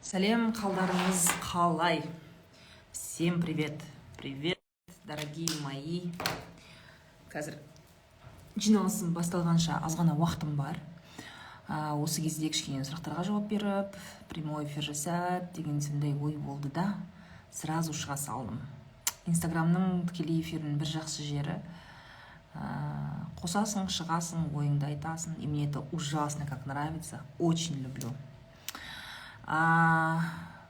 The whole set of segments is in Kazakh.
Сәлем, қалдарыңыз қалай? Всем привет, привет, дорогие мои. Қазір жиналысым басталғанша аз ғана уақытым бар. Осы кезде кішкене сұрақтарға жауап беріп, прямой эфир жасап деген сондай ой болды да, сразу шыға салдым. Инстаграмның тікелей эфирінің бір жақсы жері, қосасың, шығасың, ойыңды айтасың, и мне это ужасно как нравится, очень люблю.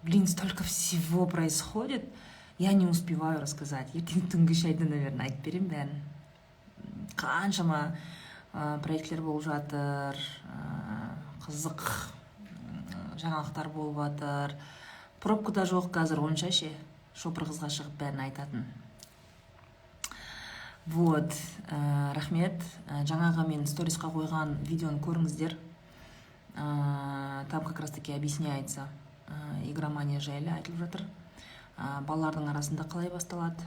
Блин, столько всего происходит, я не успеваю рассказать. Ертең түнгі шайда, наверное, айтып беремін бәрін. Қаншама проектілер болып жатыр, қызық жаңалықтар болып жатыр. Пробка да жоқ қазір онша ше, шопыр қызға шығып бәрін айтатын. Вот, рахмет. Жаңағы мен сторисқа қойған видеоны көріңіздер. Там как раз таки объясняется, игромания жайлы айтылып жатыр, балалардың арасында қалай басталады.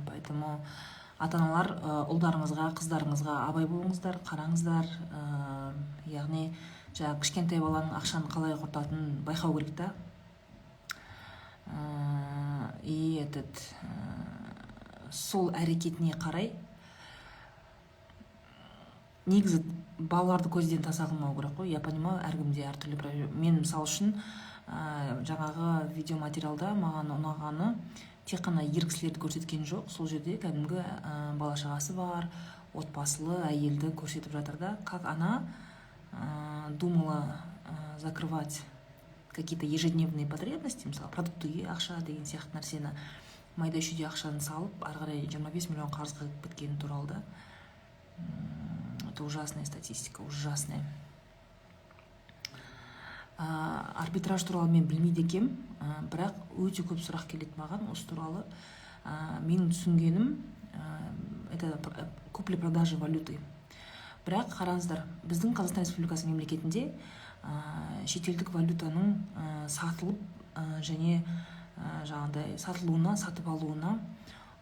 Поэтому ата аналар, ұлдарыңызға, қыздарыңызға абай болыңыздар, қараңыздар. Яғни жаңағы кішкентай баланың ақшаны қалай құртатынын байқау керек та. И этот, сол әрекетіне қарай негізі балаларды көзден таса қылмау керек қой. Я понимаю, әркімде әртүрлі. Мен мысалы үшін, жаңағы видеоматериалда маған ұнағаны, тек қана ер кісілерді көрсеткен жоқ. Сол жерде кәдімгі бала шағасы бар отбасылы әйелді көрсетіп жатыр да, как она думала закрывать какие то ежедневные потребности, мысалы, продуктыге ақша деген сияқты нәрсені, майда шүйде ақшаны салып, ары қарай 25 миллион қарызға кіріп кеткені туралы да. Это ужасная статистика, ужасная. Арбитраж туралы мен білмейді екенмін, бірақ өте көп сұрақ келеді маған осы туралы. Менің түсінгенім, это купли продажа валюты. Бірақ қараңыздар, біздің Қазақстан Республикасы мемлекетінде шетелдік валютаның сатылып және жаңағыдай сатылуына, сатып алуына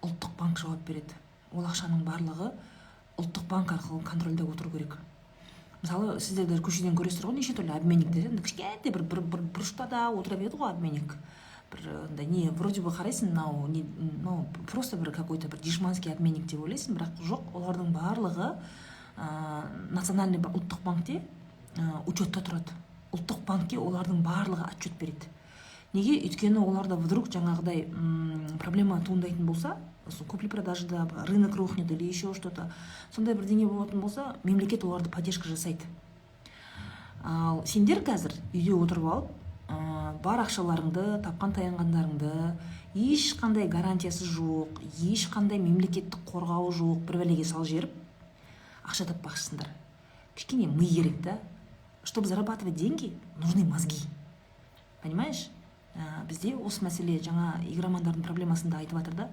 Ұлттық банк жауап береді. Ол ақшаның барлығы Ұлттық банк арқылы контрольде отыру керек. Мысалы, сіздер де көшеден көресіздер ғой неше түрлі обменниктер. Енді кішкентай бір бұрышта да отыра береді ғой обменник бір андай не, вроде бы қарайсың, мынау не, мынау просто бір какой то бір дешманский обменник деп ойлайсың, бірақ жоқ, олардың барлығы национальный, Ұлттық банкте учетта тұрады. Ұлттық банкке олардың барлығы отчет береді. Неге? Өйткені оларда вдруг жаңағыдай проблема туындайтын болса, купли продажада рынок рухнет или еще что то, сондай бірдеңе болатын болса, мемлекет оларды поддержка жасайды. Ал сендер қазір үйде отырып алып, бар ақшаларыңды, тапқан таянғандарыңды ешқандай гарантиясы жоқ, ешқандай мемлекеттік қорғауы жоқ бір бәлеге салып жіберіп, ақша таппақшысыңдар. Кішкене ми керек та. Чтобы зарабатывать деньги, нужны мозги, понимаешь? Бізде осы мәселе жаңа игромандардың проблемасын да айтып жатыр да.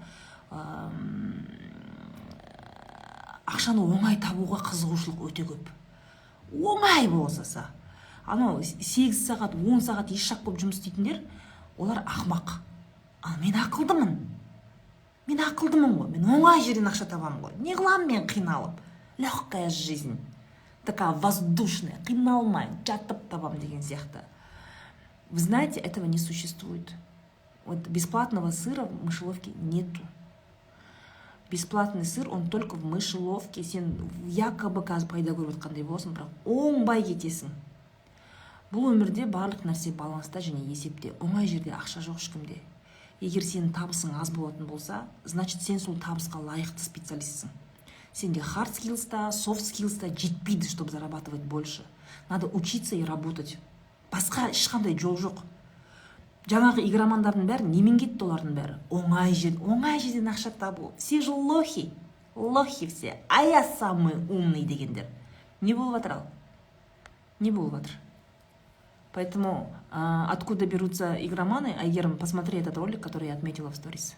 Ақшаны оңай табуға қызығушылық өте көп. Оңай болса, анау 8 сағат, 10 сағат ешак болып жұмыс істейтіндер, олар ақымақ. Ал мен ақылдымын, мен ақылдымын ғой, мен оңай жерден ақша табамын ғой, не қыламын мен қиналып? Легкая жизнь такая воздушная, қиналмай жатып табамын деген сияқты. Вы знаете, этого не существует. Вот бесплатного сыра в мышеловке нету. Бесплатный сыр, он только в мышеловке. Сен якобы қазір пайда көріп жатқандай боласың, бірақ оңбай кетесің. Бұл өмірде барлық нәрсе баланста және есепте. Оңай жерде ақша жоқ ешкімде. Егер сенің табысың аз болатын болса, значит, сен сол табысқа лайықты специалистсің. Сенде hard skills та, soft skills та жетпейді, чтобы зарабатывать больше. Надо учиться и работать, басқа ешқандай жол жоқ. Жаңағы игромандардың бәрі немен кетті? Олардың бәрі оңай жер, оңай жерден ақша табу. Все же лохи, лохи все, а я самый умный дегендер. Не болып жатыр? Ал не болып жатыр? Поэтому откуда берутся игроманы, Айгерім, посмотри этот ролик, который я отметила в сторис.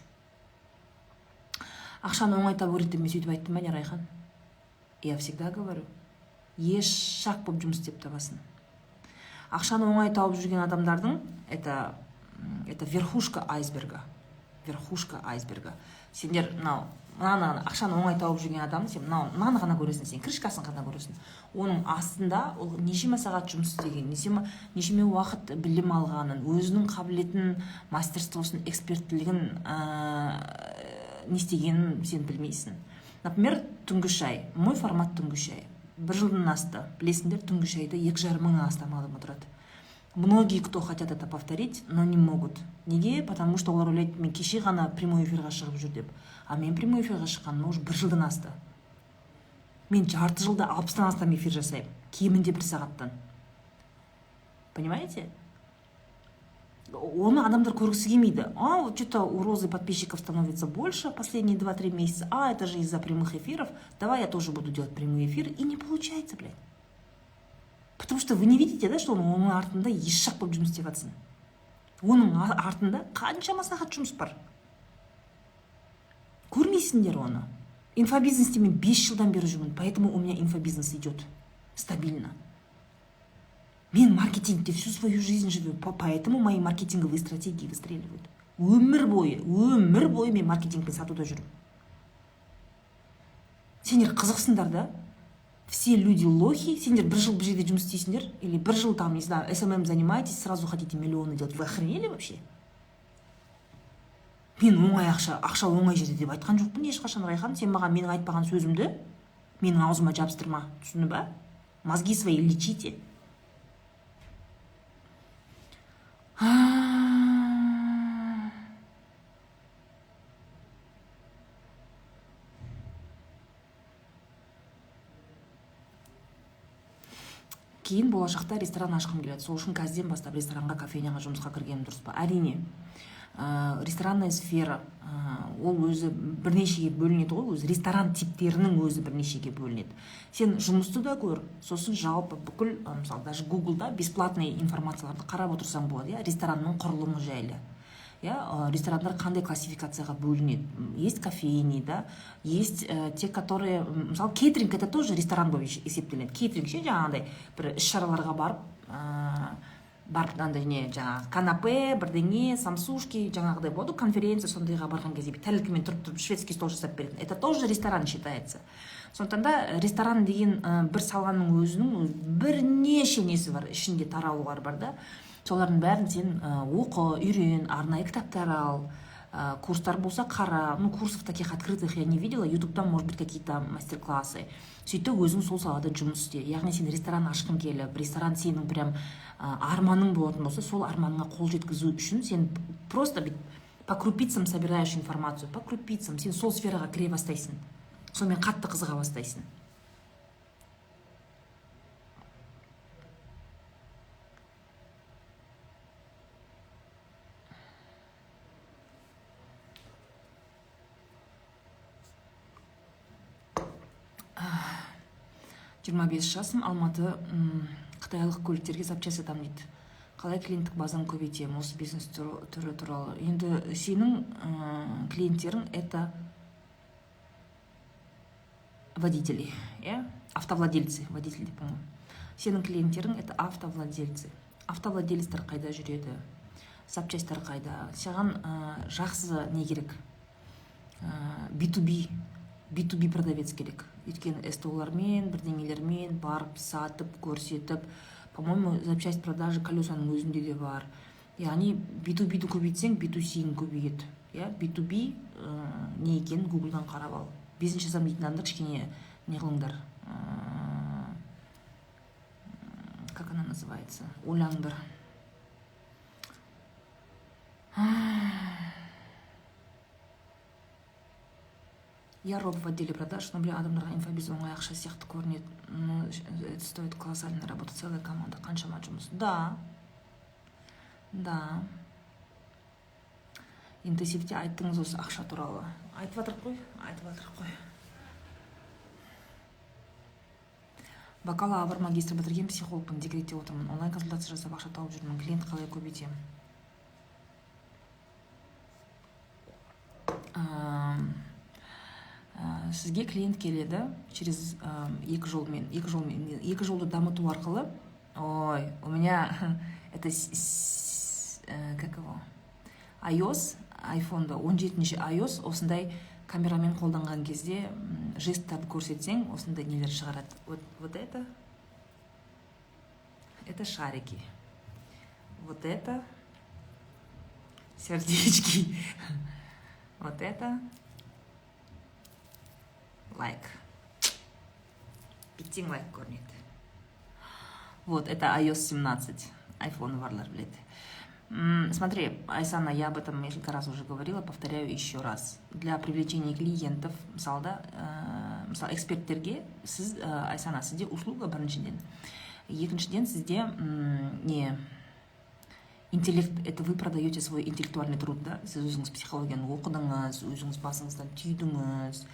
Ақшаны оңай табу керек деп мен сөйтіп айттым ба, не, Райхан? Я всегда говорю, ешак болып жұмыс істеп табасың. Ақшаны оңай тауып жүрген адамдардың это верхушка айсберга. Верхушка айсберга. Сендер мынау мынаны, ақшаны оңай тауып жүрген адамды, сен мынау мынаны ғана көресің, сен крышкасын ғана көресің. Оның астында ол нешеме сағат жұмыс істеген, нешеме уақыт білім алғанын, өзінің қабілетін, мастерствосын, эксперттілігін не істегенін сен білмейсің. Например, түнгі шай, мой формат түнгі шай бір жылдан асты, білесіңдер. Түнгі шайды 2,5 мыңнан астам адам отырады. Многие, кто хотят это повторить, но не могут. Неге? Потому что олар ойлайды, мен кеше ғана прямой эфирға шығып жүр деп. А мен прямой эфирға шыққаныма уже бір жылдан асты. Мен жарты жылда 60-тан астам эфир жасаймын, кемінде бір сағаттан. Понимаете, оны адамдар көргісі келмейді. А вот что то у Розы подписчиков становится больше последние 2-3 месяца, а это же из-за прямых эфиров, давай я тоже буду делать прямой эфир. И не получается, блядь, потому что вы не видите да, что оның артында ешак болып жұмыс істеп жатсың, оның артында қаншама сағат жұмыс бар, көрмейсіңдер оны. Инфобизнесте мен 5 жылдан бері жүрмін, поэтому у меня инфобизнес идет стабильно. Мен маркетингте всю свою жизнь живу, поэтому мои маркетинговые стратегии выстреливают. Өмір бойы, өмір бойы мен маркетингпен сатуда жүрмін. Сендер қызықсыңдар да, все люди лохи. Сендер бір жыл бір жерде жұмыс істейсіңдер или бір жыл там, не знаю, СММ занимаетесь, сразу хотите миллионы делать. Вы охренели вообще? Мен оңай ақша, ақша оңай жерде деп айтқан жоқпын ешқашан. Райхан, сен маған менің айтпаған сөзімді менің аузыма жабыстырма, түсіндің ба? Мозги свои лечите. Кейін болашақта ресторан ашқым келеді, сол үшін қазірден бастап ресторанға, кофейняға жұмысқа кіргенім дұрыс па? Әрине. Ресторанная сфера, ол өзі бірнешеге бөлінеді ғой, өзі ресторан типтерінің өзі бірнешеге бөлінеді. Сен жұмысты да көр, сосын жалпы бүкіл, мысалы, даже Гуглда бесплатный информацияларды қарап отырсаң болады, иә, ресторанның құрылымы жайлы, иә, ресторандар қандай классификацияға бөлінеді. Есть кофейни да, есть те, которые, мысалы, кейтеринг, это тоже ресторан болып есептелінеді. Кейтеринг ше, жаңағыдай бір іс шараларға барып, андай не, жаңағы канапе, бірдеңе, самсушки, жаңағыдай болады ғой, конференция, сондайға барған кезде тәрелкемен тұрып тұрып шведский стол жасап беретін, это тоже ресторан считается. Сондықтан да ресторан деген бір саланың өзінің бірнеше несі бар, ішінде таралулары бар да. Солардың бәрін сен оқы, үйрен, арнайы кітаптар ал, курстар болса қара. Ну, курсов таких открытых я не видела, Ютубтан, может быть, какие то мастер классы. Сөйтіп өзің сол салада жұмыс істе. Яғни сен ресторан ашқың келіп, ресторан сенің прям арманың болатын болса, сол арманыңа қол жеткізу үшін сен просто бүйтіп по крупицам собираешь информацию, по крупицам сен сол сфераға кіре бастайсың, сонымен қатты қызыға бастайсың. 25 жасым, Алматы, қытайлық көліктерге запчасть сатамын дейді. Қалай клиенттік базаны көбейтемін, осы бизнес түрі туралы? Енді сенің клиенттерің — это водители, иә, автовладельцы. Водитель деп, по сенің клиенттерің — это автовладельцы. Автовладелецтер қайда жүреді, запчастьтар қайда? Саған жақсы не керек, B2B, B2B продавец керек, өйткені СТОлармен, бірдеңелермен барып, сатып, көрсетіп. По моему, запчасть продажи колесаның өзінде де бар. Яғни B2B-ді көбейтсең, B2C-ің көбейеді, иә. B2B не екенін Гуглдан қарап ал. Бизнес жасамын дейтін адамдар, кішкене не қылыңдар, как она называется, ойланыңдар. Я РОП в отделе продаж, но, блин, адамдарға инфобиз оңай ақша сияқты көрінеді, но это стоит колоссальной работы, целая команда, қаншама жұмыс. Да, интенсивте айттыңыз осы ақша туралы. Айтып жатырық қой, айтып жатырық қой. Бакалавр, магистр бітірген психологпын, декретте отырмын, онлайн консультация жасап ақша тауып жүрмін. Клиент қалай көбейтемін? Сізге клиент келеді через екі жолмен, екі жолмен, екі жолды дамыту арқылы. Ой, у меня это как его, iOS. Айфонда 17-ші iOS осындай камерамен қолданған кезде жесттарды көрсетсең, осындай нелер шығарады. Вот это шарики, вот это сердечки, вот это лайк. Бүйтсең, лайк көрінеді. Вот это iOS 17, айфоны барлар біледі. Смотри, Айсана, я об этом несколько раз уже говорила, повторяю еще раз. Для привлечения клиентов, мысалы да, мысалы, эксперттерге сіз, Айсана, сізде услуга біріншіден. Екіншіден, сізде не интеллект, это вы продаете свой интеллектуальный труд, да? Сіз өзіңіз психологияны оқыдыңыз, өзіңіз басыңыздан түйдіңіз,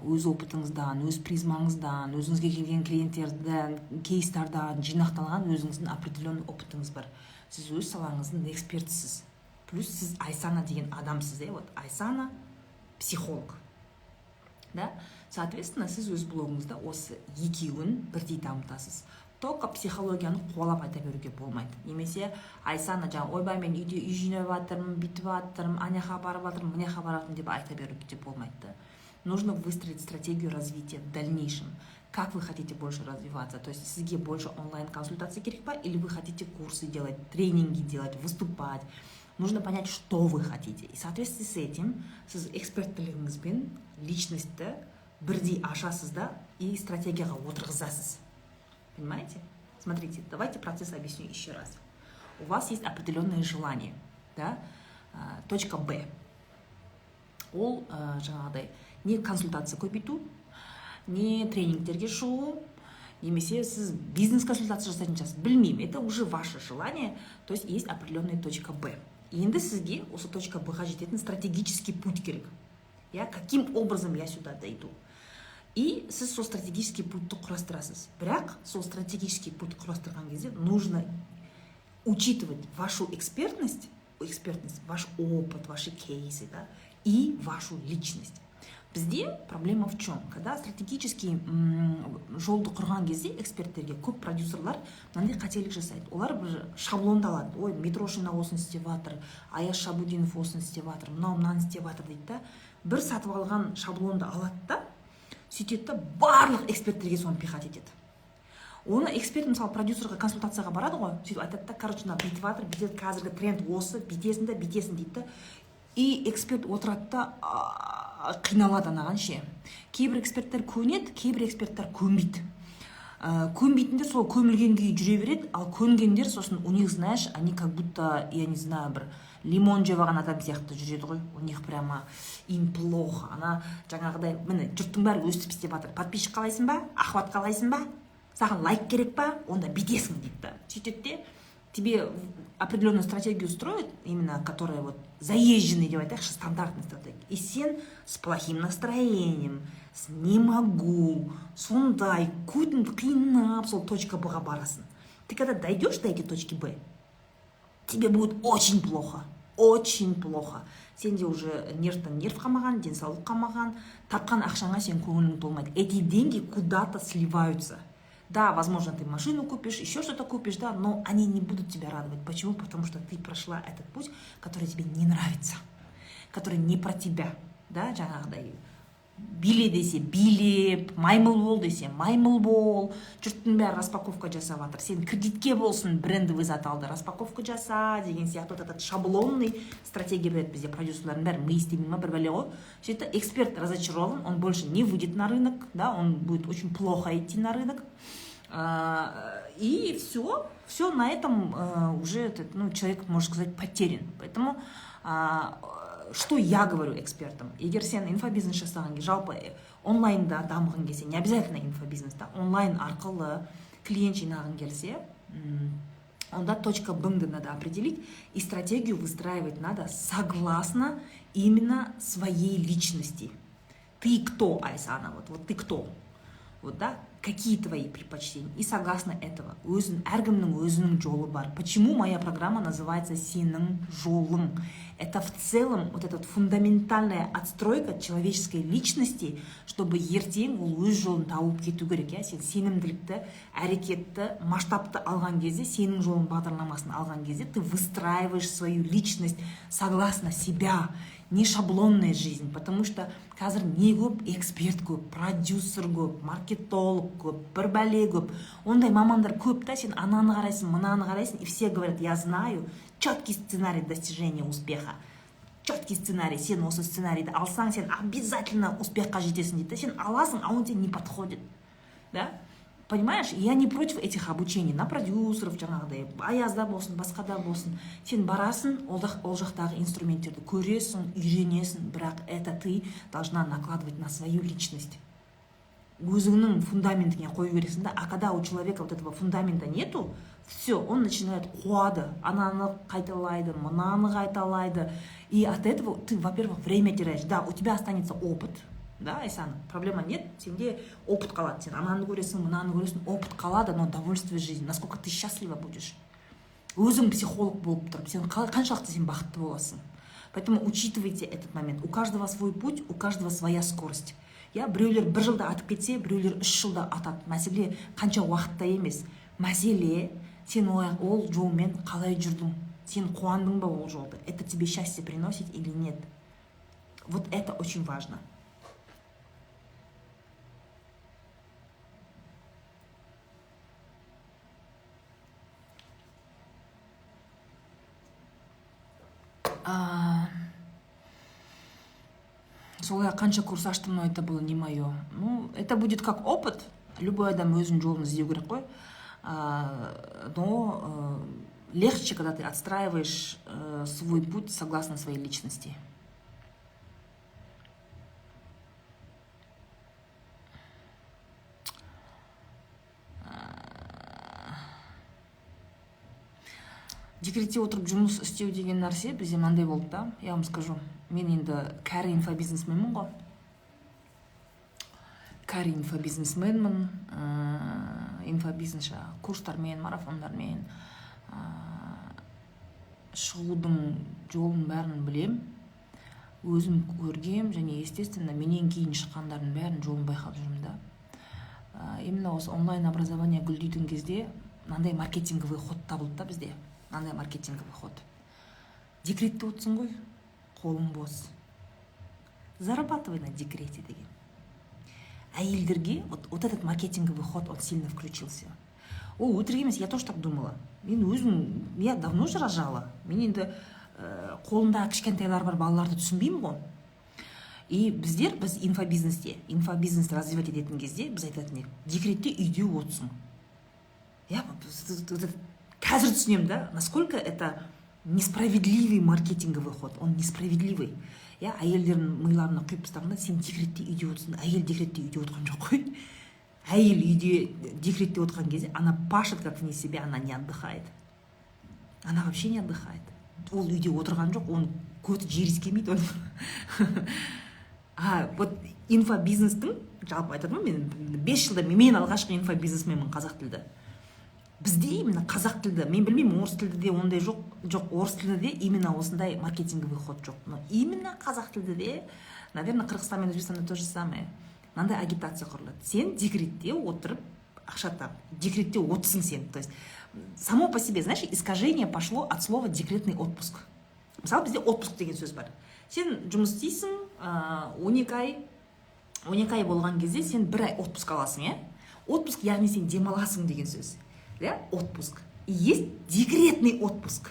өз опытыңыздан, өз призмаңыздан, өзіңізге келген клиенттерден, кейстардан жинақталған өзіңіздің определенный опытыңыз бар. Сіз өз салаңыздың экспертісіз. Плюс сіз Айсана деген адамсыз, иә? Вот Айсана психолог, да? Соответственно, сіз өз блогыңызда осы екеуін бірдей дамытасыз. Только психологияны қуалап айта беруге болмайды. Немесе Айсана жаңа: «Ойбай, мен үйде үй жинап жатырмын, бүйтіп жатырмын, ана жаққа барып жатырмын, мына жаққа барып жатырмын», — деп айта беруге де болмайды да. Нужно выстроить стратегию развития в дальнейшем, как вы хотите больше развиваться. То есть сізге больше онлайн консультация керек па или вы хотите курсы делать, тренинги делать, выступать? Нужно понять, что вы хотите, и в соответствии с этим сіз эксперттілігіңізбен личностьті бірдей ашасыз да и стратегияға отырғызасыз. Понимаете? Смотрите, давайте процесс объясню еще раз. У вас есть определенное желание, да? Точка Б ол жаңағыдай не консультация көбейту, не тренингтерге шығу, немесе сіз бизнес консультация жасайтын шығарсыз, білмеймін, это уже ваше желание. То есть есть определенная точка Б. Енді сізге осы точка Б ға жететін стратегический путь керек, иә? Каким образом я сюда дойду? И сіз сол стратегический путьті құрастырасыз. Бірақ сол стратегический путь құрастырған кезде нужно учитывать вашу экспертность, ваш опыт, ваши кейсы, да, и вашу личность. Бізде проблема в чем? Когда стратегический жолды құрған кезде эксперттерге көп продюсерлар мынандай қателік жасайды: олар бір шаблонды алады. «Ой, Митрошина осыны істеп жатыр, Аяз Шабудинов осыны істеп жатыр, мынау мынаны істеп жатыр», — дейді да, бір сатып алған шаблонды алады да, сөйтеді да, барлық эксперттерге соны пихать етеді. Оны эксперт, мысалы, продюсерға консультацияға барады ғой, сөйтіп айтады да: «Короче, мына бүйтіп жатыр, бүйтеді, қазіргі тренд осы, бүйтесің да, бүйтесің», — дейді да. И эксперт отырады да, қиналады анаған ше. Кейбір эксперттер көнеді, кейбір эксперттер көнбейді. Көнбейтіндер сол көмілген күйі жүре береді, ал көнгендер сосын у них, знаешь, они как будто, я не знаю, бір лимон жеп алған адам сияқты жүреді ғой. У них прямо, им плохо. Ана жаңағыдай: «Міне, жұрттың бәрі өстіп істеп жатыр, подписчик қалайсың ба, охват қалайсың ба, саған лайк керек па, онда бүйтесің», — дейді да. Сөйтеді де, тебе определенную стратегию строят, именно которая вот заезженный деп айтайықшы, стандартный стратегия. И сен с плохим настроением, с «не могу», сондай көтіңді қинап, сол точка Б ға барасың. Ты когда дойдешь до этой точки Б, тебе будет очень плохо, очень плохо. Сенде уже нервтан нерв қалмаған, денсаулық қалмаған, тапқан ақшаңа сен көңілің толмайды. Эти деньги куда-то сливаются. Да, возможно, ты машину купишь, еще что-то купишь, да, но они не будут тебя радовать. Почему? Потому что ты прошла этот путь, который тебе не нравится, который не про тебя, да? Жаңағыдай биле десе билеп, маймыл бол десе маймыл бол, жұрттың бәрі распаковка жасап жатыр, сен кредитке болсын брендовый зат алды, распаковка жаса деген сияқты. Вот этот шаблонный стратегия береді. Бізде продюсерлардың бәрі ми істемей ма, бір бәле ғой. Сөйтті, эксперт разочарован, он больше не выйдет на рынок, да, он будет очень плохо идти на рынок, и все, все, на этом уже этот, ну, человек, можно сказать, потерян. Поэтому что я говорю экспертам? Егер сен инфобизнес жасаған, жалпы онлайнда дамығың келсе, не обязательно инфобизнес да, онлайн арқылы клиент жинағың келсе, онда точка Б надо определить, и стратегию выстраивать надо согласно именно своей личности. Ты кто, Айсана? Вот ты кто? Вот. Вот, да, какие твои предпочтения? И согласно этого, өзін, әркімнің өзінің жолы бар. Почему моя программа называется «Сенің жолың»? Это в целом вот эта фундаментальная отстройка человеческой личности, чтобы ертең ол өз жолын тауып кету керек. Иә, сен сенімділікті, әрекетті, масштабты алған кезде, сенің жолың бағдарламасын алған кезде, ты выстраиваешь свою личность согласно себя, не шаблонная жизнь. Потому что қазір не көп? Эксперт көп, продюсер көп, маркетолог көп, бір бәле көп, ондай мамандар көп та. Сен ананы қарайсың, мынаны қарайсың, и все говорят: «Я знаю четкий сценарий достижения успеха, четкий сценарий, сен осы сценарийді алсаң, сен обязательно успехқа жетесің», — дейді да. Сен аласың, а он тебе не подходит, да, понимаешь? Я не против этих обучений на продюсеров, жаңағыдай Аязда болсын, басқада болсын. Сен барасың, ол жақтағы инструменттерді көресің, үйренесің, бірақ это ты должна накладывать на свою личность, өзіңнің фундаментіңе қою керексің да. А когда у человека вот этого фундамента нету, все, он начинает қуады, ананы қайталайды, мынаны қайталайды, и от этого ты, во первых, время теряешь. Да, у тебя останется опыт, да, Айсан, проблема нет, сенде опыт қалады, сен ананы көресің, мынаны көресің, опыт қалады, но довольствие жизни, насколько ты счастлива будешь, өзің психолог болып тұрып, сен қаншалықты сен бақытты боласың? Поэтому учитывайте этот момент: у каждого свой путь, у каждого своя скорость. Иә, біреулер бір жылда атып кетсе, біреулер 3 жылда атады. Мәселе қанша уақытта емес, мәселе сен ол жолмен қалай жүрдің, сен қуандың ба ол жолды, это тебе счастье приносит или нет. Вот это очень важно. Солай, қанша курс аштым, но это было не мое. Ну, это будет как опыт. Любой адам өзінің жолын іздеу керек қой. Но легче, когда ты отстраиваешь свой путь согласно своей личности. Декретте отырып жұмыс істеу деген нәрсе бізде мынандай болды да. Я вам скажу, мен енді кәрі инфобизнесменмін ғой, кәрі инфобизнесменмін. Инфобизнес жаңағы курстармен, марафондармен шығудың жолын бәрін білем, өзім көргем және, естественно, менен кейін шыққандардың бәрін жолын байқап жүрмін да. Именно осы онлайн образование гүлдейтін кезде мынандай маркетинговый ход табылды да. Бізде мынандай маркетинговый ход: декретте отырсың ғой, қолың бос, зарабатывай на декрете деген. Әйелдерге вот этот маркетинговый ход, он сильно включился. Ол өтірік емес, я тоже так думала. Мен өзім, я давно уже рожала. Мен енді қолымда кішкентайлар бар балаларды түсінбеймін ғой. И біздер, біз инфобизнесте, инфобизнес развивать ететін кезде біз айтатын едік: декретте үйде отырсың. Я қазір түсінемін да, насколько это несправедливый маркетинговый ход, он несправедливый. Иә, әйелдердің миларына құйып тастаған да: сен декретте үйде отырсың. Әйел декретте үйде отырған жоқ қой. Әйел үйде декретте отырған кезде она пашет как вне себя, она не отдыхает, она вообще не отдыхает. Ол үйде отырған жоқ, оның көті жер иіскемейді оның. А вот инфобизнестің жалпы айтады ғой, мен 5 жылда, мен алғашқы инфобизнесменмін қазақ тілді. Бізде именно қазақ тілді, мен білмеймін, орыс тілді де ондай жоқ. Жоқ, орыс тілінде де именно осындай маркетинговый ход жоқ, но именно қазақ тілді де, наверное, Қырғызстан мен Өзбекстанда то же самое, мынандай агитация құрылады: сен декретте отырып ақша тап, декретте отырсың сен. То есть само по себе, знаешь, искажение пошло от слова «декретный отпуск». Мысалы, бізде отпуск деген сөз бар. Сен жұмыс істейсің 12 ай, 12 ай болған кезде сен бір ай отпуск аласың, иә. Отпуск, яғни сен демаласың деген сөз, иә, отпуск. И есть декретный отпуск.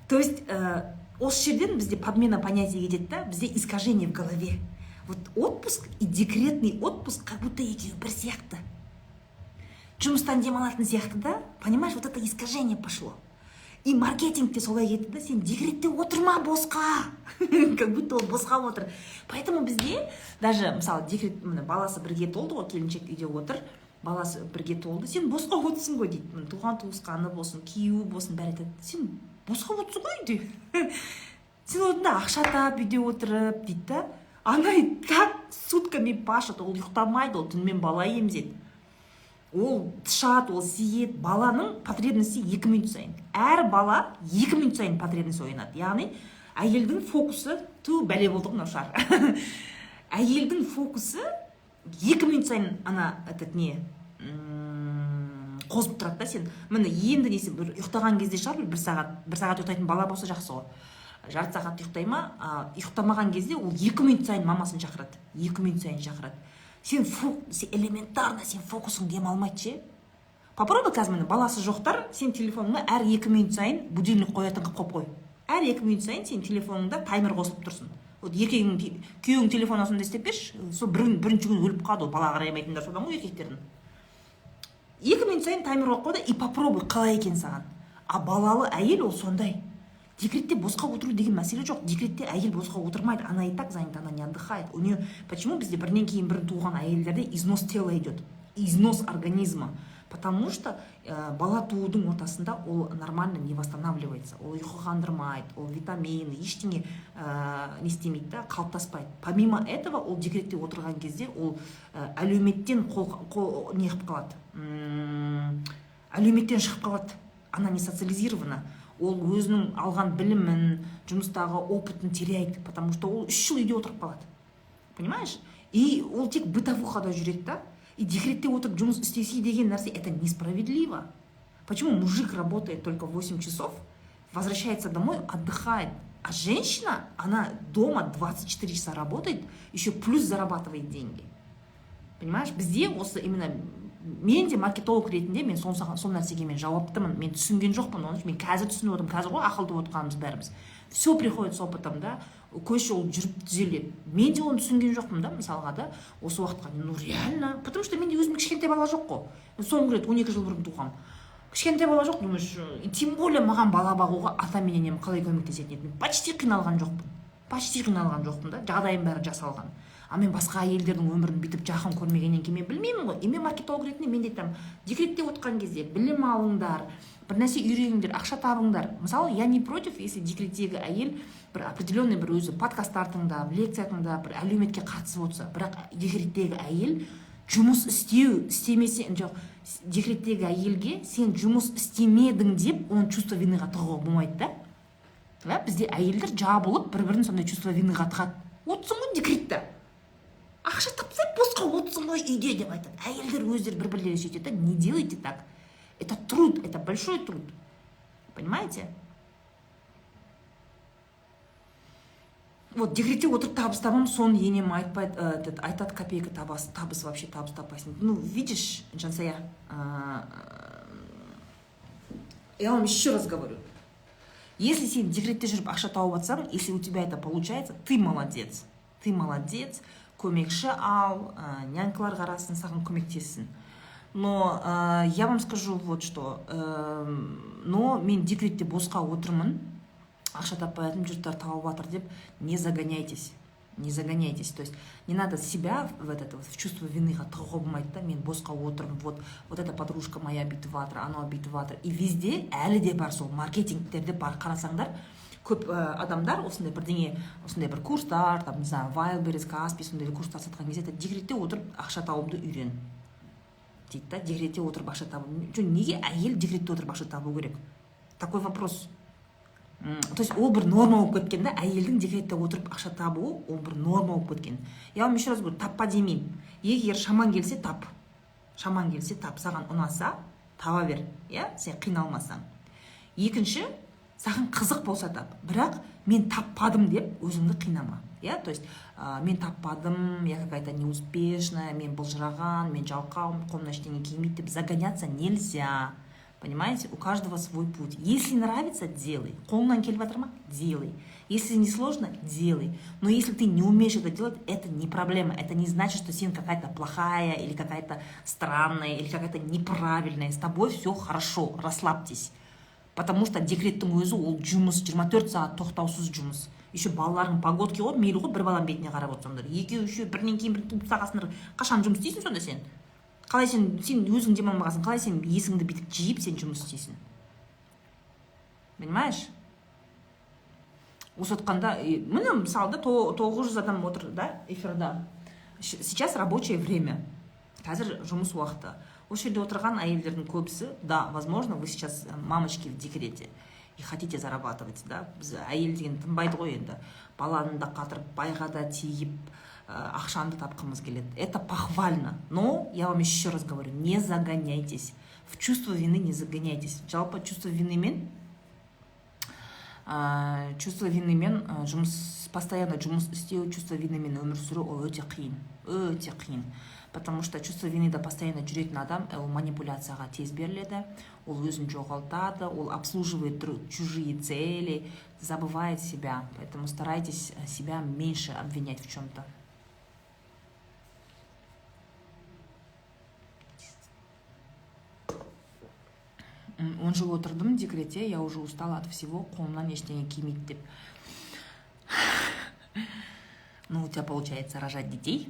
То есть осы жерден бізде подмена понятий кетеді да, бізде искажение в голове. Вот отпуск и декретный отпуск как будто екеуі бір сияқты, жұмыстан демалатын сияқты да, понимаешь? Вот это искажение пошло, и маркетинг те солай кетті да: сен декретте отырма босқа, как будто ол босқа отыр. Поэтому бізде даже, мысалы, декрет, міне, баласы бірге толды ғой, келіншек үйде отыр, баласы бірге толды, сен босқа отырсың ғой дейді. Міне, туған туысқаны болсын, күйеуі болсын, бәрі айтады: сен босқа отырсың ғой үйде, сен одан да ақша тап үйде отырып, дейді да. Она и так сутками пашет. Ол ұйықтамайды, ол түнімен бала емізеді, ол тышады, ол сиеді. Баланың потребности 2 минут сайын, әр бала 2 минут сайын потребность оянады. Яғни әйелдің фокусы, ту, бәле болды ғой мынау шар, әйелдің фокусы 2 минут сайын ана этот не қозып тұрады да. Сен міне енді несі, бір ұйықтаған кезде шығар, бір сағат, бір сағат ұйықтайтын бала болса, жақсы ғой, жарты сағат ұйықтай ма. А ұйықтамаған кезде ол 2 минут сайын мамасын шақырады, 2 минут сайын шақырады. Сен, сен элементарно, сен фокусың демалмайды ше. Попробуй қазір, міне, баласы жоқтар, сен телефоныңа әр 2 минут сайын будильник қоятын қылып қойып қой. Әр 2 минут сайын сен телефоныңда таймер қосылып тұрсын. Вот еркегің, күйеуің телефонына сондай істеп берші. Сол бірінші күні өліп қалады ол. Бала қарай алмайтындар содан ғой еркектердің. 2 минут сайын таймер қойып қой да и попробуй, қалай екен саған. А балалы әйел ол сондай. Декретте босқа отыру деген мәселе жоқ. Декретте әйел босқа отырмайды, она и так занята, она не отдыхает. У нее почему бізде бірінен кейін бірін туған әйелдерде износ тела идет, износ организма? Потому что бала туудың ортасында ол нормально не восстанавливается, ол ұйқы қандырмайды, ол витамины, ештеңе не істемейді да, қалыптаспайды. Помимо этого, ол декретте отырған кезде ол әлеуметтен қол не қылып қалады, әлеуметтен шығып қалады. Она не социализирована. Ол өзінің алған білімін, жұмыстағы опытын теряет, потому что ол 3 жыл үйде отырып қалады, понимаешь? И ол тек бытовухада жүреді да. И декретте отырып жұмыс істесе деген нәрсе, это несправедливо. Почему мужик работает только 8 часов, возвращается домой, отдыхает, а женщина, она дома 24 часа работает, еще плюс зарабатывает деньги, понимаешь? Бізде осы именно мен де маркетолог ретінде мен сол нәрсеге мен жауаптымын. Мен түсінген жоқпын оны, мен қазір түсініп отырмын. Қазір ғой ақылды болып отырғанымыз бәріміз. Все приходит с опытом да. Көш ол жүріп түзеледі. Мен де оны түсінген жоқпын да, мысалға да, осы уақытқа. Ну реально, потому что менде өзімде кішкентай бала жоқ қой. Соңғы рет 12 жыл бұрын туғанмын. Кішкентай бала жоқ, думаешь. Тем более маған бала бағуға атам мен енем қалай көмектесетін еді? Мен почти қиналған жоқпын, почти қиналған жоқпын да, жағдайым бәрі жасалған. А мен басқа әйелдердің өмірін бүйтіп жақын көрмегеннен кейін мен білмеймін ғой. И мен маркетолог ретінде мен де айтамын: декретте отырған кезде білім алыңдар, бір нәрсе үйреніңдер, ақша табыңдар. Мысалы, я не против, если декреттегі әйел бір определенный бір өзі подкасттар тыңдап, лекция тыңдап, бір әлеуметке қатысып отырса. Бірақ декреттегі әйел жұмыс істеу істемесе, жоқ, декреттегі әйелге сен жұмыс істемедің деп, оны чувство виныға тығуға болмайды да. Да, бізде әйелдер жабылып, бір бірін сондай чувство виныға тығады. Отырсың ғой декретте, ақша тапсай, босқа отырсың ғой үйде деп айтады. Әйелдер өздері бір бірлері сөйтеді да. Не делайте так, это труд, это большой труд, понимаете? Вот декретте отырып табыс табамын, соны енем айтпайды, этот, айтады: копейка табас, табыс, вообще табыс таппайсың. Ну видишь, Жансая, я вам еще раз говорю: если сен декретте жүріп ақша тауып жатсаң, если у тебя это получается, ты молодец, ты молодец. Көмекші ал, нянькалар қарасын, саған көмектессін. Но я вам скажу вот что, но мен декретте босқа отырмын, ақша таппай жатырмын, жұрттар тауып жатыр деп не загоняйтесь, не загоняйтесь. То есть не надо себя в этот вот, в чувство вины тығуға болмайды да. Мен босқа отырмын, вот, вот эта подружка моя бүйтіп жатыр, анау бүйтіп жатыр. И везде әлі де бар, сол маркетингтерде бар, қарасаңдар, көп адамдар осындай бірдеңе, осындай бір курстар, там, не знаю, Wildberries, Каспи, сондай курстар сатқан кезде айтады: декретте отырып ақша табуды үйрен дейді да. Декретте отырып ақша табу, неге әйел декретте отырып ақша табу керек? Такой вопрос. То есть ол бір норма болып кеткен да. Әйелдің декретте отырып ақша табуы ол бір норма болып кеткен. Я вам еще раз говорю, таппа демеймін. Егер шамаң келсе, тап, шамаң келсе, тап. Саған ұнаса, таба бер, иә, сен қиналмасаң. Екінші, саған қызық болса, тап. Бірақ мен таппадым деп өзіңді қинама, иә. То есть мен таппадым, я какая то неуспешная, мен былжыраған, мен жалқаумын, қолымнан ештеңе келмейді деп загоняться нельзя, понимаете? У каждого свой путь. Если нравится, делай. Қолыңнан келіп жатыр ма, делай. Если не сложно, делай. Но если ты не умеешь это делать, это не проблема. Это не значит, что сен какая-то плохая или какая-то странная или какая-то неправильная. С тобой все хорошо, расслабьтесь. Потому что декреттің өзі ол жұмыс, 24 сағат тоқтаусыз жұмыс. Еще балаларың погодки ғой, мейлі ғой, бір баланың бетіне қарап отырсаңдар, екеуі, үшеуі бірінен кейін бірін туып тастағансыңдар. Қашан жұмыс істейсің сонда сен? Қалай сен өзің демалмағансың, қалай сен есіңді бүйтіп жиып, сен жұмыс істейсің, понимаешь? Осы отқанда, міне, мысалы да, 900 адам отыр да эфирда. Сейчас рабочее время, қазір жұмыс уақыты. Осы жерде отырған әйелдердің көбісі, да, возможно, вы сейчас мамочки в декрете и хотите зарабатывать, да. Біз әйел деген тынбайды ғой енді, баланы да қатырып, байға да тиіп, ақшаны да тапқымыз келеді. Это похвально, но я вам еще раз говорю: не загоняйтесь в чувство вины, не загоняйтесь. Жалпы чувство вины мен жұмыс, постоянно жұмыс істеу, чувство вины мен өмір сүру — ол өте қиын, өте қиын, потому что чувство вины да постоянно жүретін адам, ол манипуляцияға тез беріледі, ол өзін жоғалтады, ол обслуживает чужие цели, забывает себя. Поэтому старайтесь себя меньше обвинять в чем-то. 10 жыл отырдым декрете, я уже устала от всего, қолымнан ештеңе келмейді деп. Ну, у тебя получается рожать детей,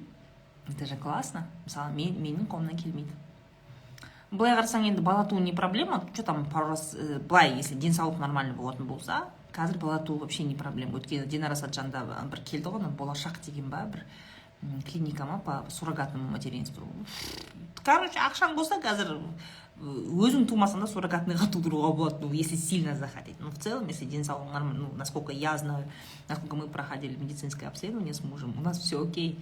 это же классно. Мысалы, менің қолымнан келмейді. Былай қарасаң, енді бала туу не проблема, что там, пару раз, былай, если денсаулық нормальный болатын болса, қазір бала туу вообще не проблема. Өйткені Динара Сатжанда бір келді ғой, ана Болашақ деген ба, бір клиника ма, по суррогатному материнству. Короче, ақшаң болса, қазір өзің тумасаң да, суррогатный ға тудыруға болады, ну, если сильно захотеть. Но в целом, если денсаулығың нормально, ну, насколько я знаю, насколько мы проходили медицинское обследование с мужем, у нас все окей,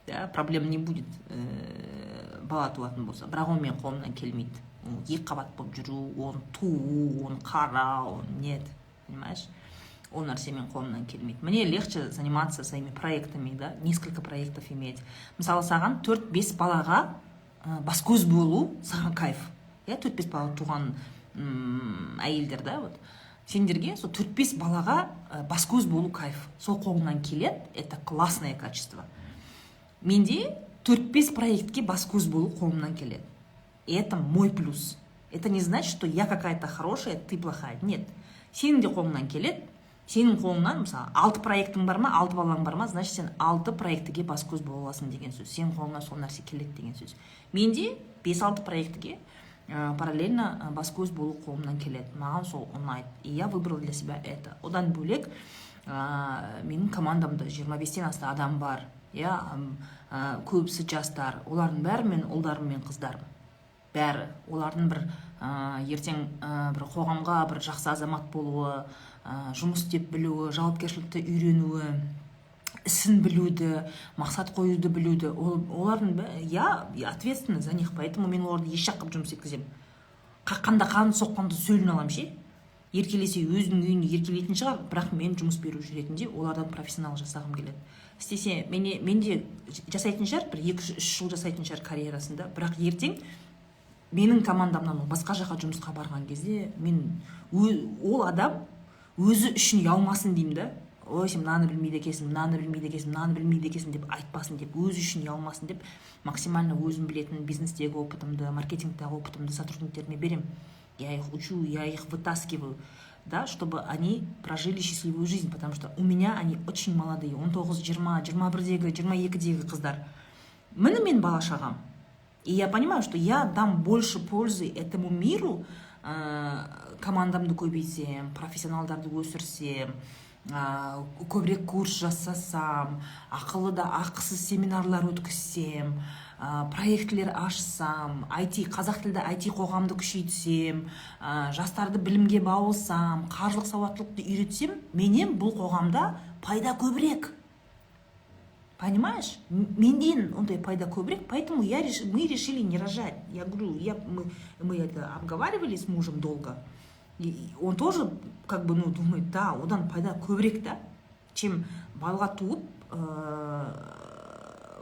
да, проблем не будет. Бала туатын болса, бірақ ол менің қолымнан келмейді. Екі қабат болып жүру, оны туу, оны қарау, нет, понимаешь, ол нәрсе менің қолымнан келмейді. Мне легче заниматься своими проектами, да, несколько проектов иметь. Мысалы, саған төрт бес балаға бас көз болу саған кайф, иә, төрт бес бала туған әйелдер, да, вот сендерге сол төрт бес балаға бас көз болу кайф, сол қолыңнан келеді, это классное качество. Менде төрт бес проектке бас көз болу қолымнан келеді, и это мой плюс. Это не значит, что я какая-то хорошая, ты плохая. Нет, сенің де қолыңнан келеді. Сенің қолыңнан, мысалы, алты проектің бар ма, алты балаң бар ма, значит, сен алты проектіге бас көз бола аласың деген сөз, сенің қолыңнан сол нәрсе келеді деген сөз. Менде бес алты проектіге параллельно бас көз болу қолымнан келеді, маған сол ұнайды, и я выбрала для себя это. Одан бөлек, менің командамда 25-тен аса адам бар, иә, көбісі жастар, олардың бәрі менің ұлдарым мен қыздарым. Бәрі олардың бір ертең бір қоғамға бір жақсы азамат болуы, жұмыс істеп білуі, жауапкершілікті үйренуі, ісін білуді, мақсат қоюды білуді, олардың, я ответственна за них. Поэтому мен оларды еш жаққа жұмыс еткіземін, қаққанда қанын, соққанда сөлін аламын ше. Еркелесе, өзінің үйінде еркелейтін шығар, бірақ мен жұмыс беруші ретінде олардан профессионал жасағым келеді. Істесе, менде жасайтын шығар, бір 2-3 жыл жасайтын шығар карьерасында, бірақ ертең менің командамнан ол басқа жаққа жұмысқа барған кезде, мен ол адам өзі үшін ұялмасын деймін да. «Ой, сен мынаны білмейді екенсің, мынаны білмейді екенсің, мынаны білмейді екенсің» деп айтпасын деп, өзі үшін ұялмасын деп, максимально өзім білетін бизнестегі опытымды, маркетингтегі опытымды сотрудниктеріме беремін. Я их учу, я их вытаскиваю, да, чтобы они прожили счастливую жизнь, потому что у меня они очень молодые: 19, 20, 21-дегі, 22-дегі қыздар. Міне, мен бала шағам. И я понимаю, что я дам больше пользы этому миру, командамды көбейтсем, профессионалдарды өсірсем, көбірек курс жасасам, ақылы да ақысыз семинарлар өткізсем, проектілер ашсам, IT, қазақ тілді IT қоғамды күшейтсем, жастарды білімге баулсам, қаржылық сауаттылықты үйретсем, менен бұл қоғамда пайда көбірек, понимаешь? Менден ондай пайда көбірек. Поэтому мы решили не рожать. Я говорю, мы это обговаривали с мужем долго, и он тоже как бы, ну, думает, да, одан пайда көбірек та, чем бала туып,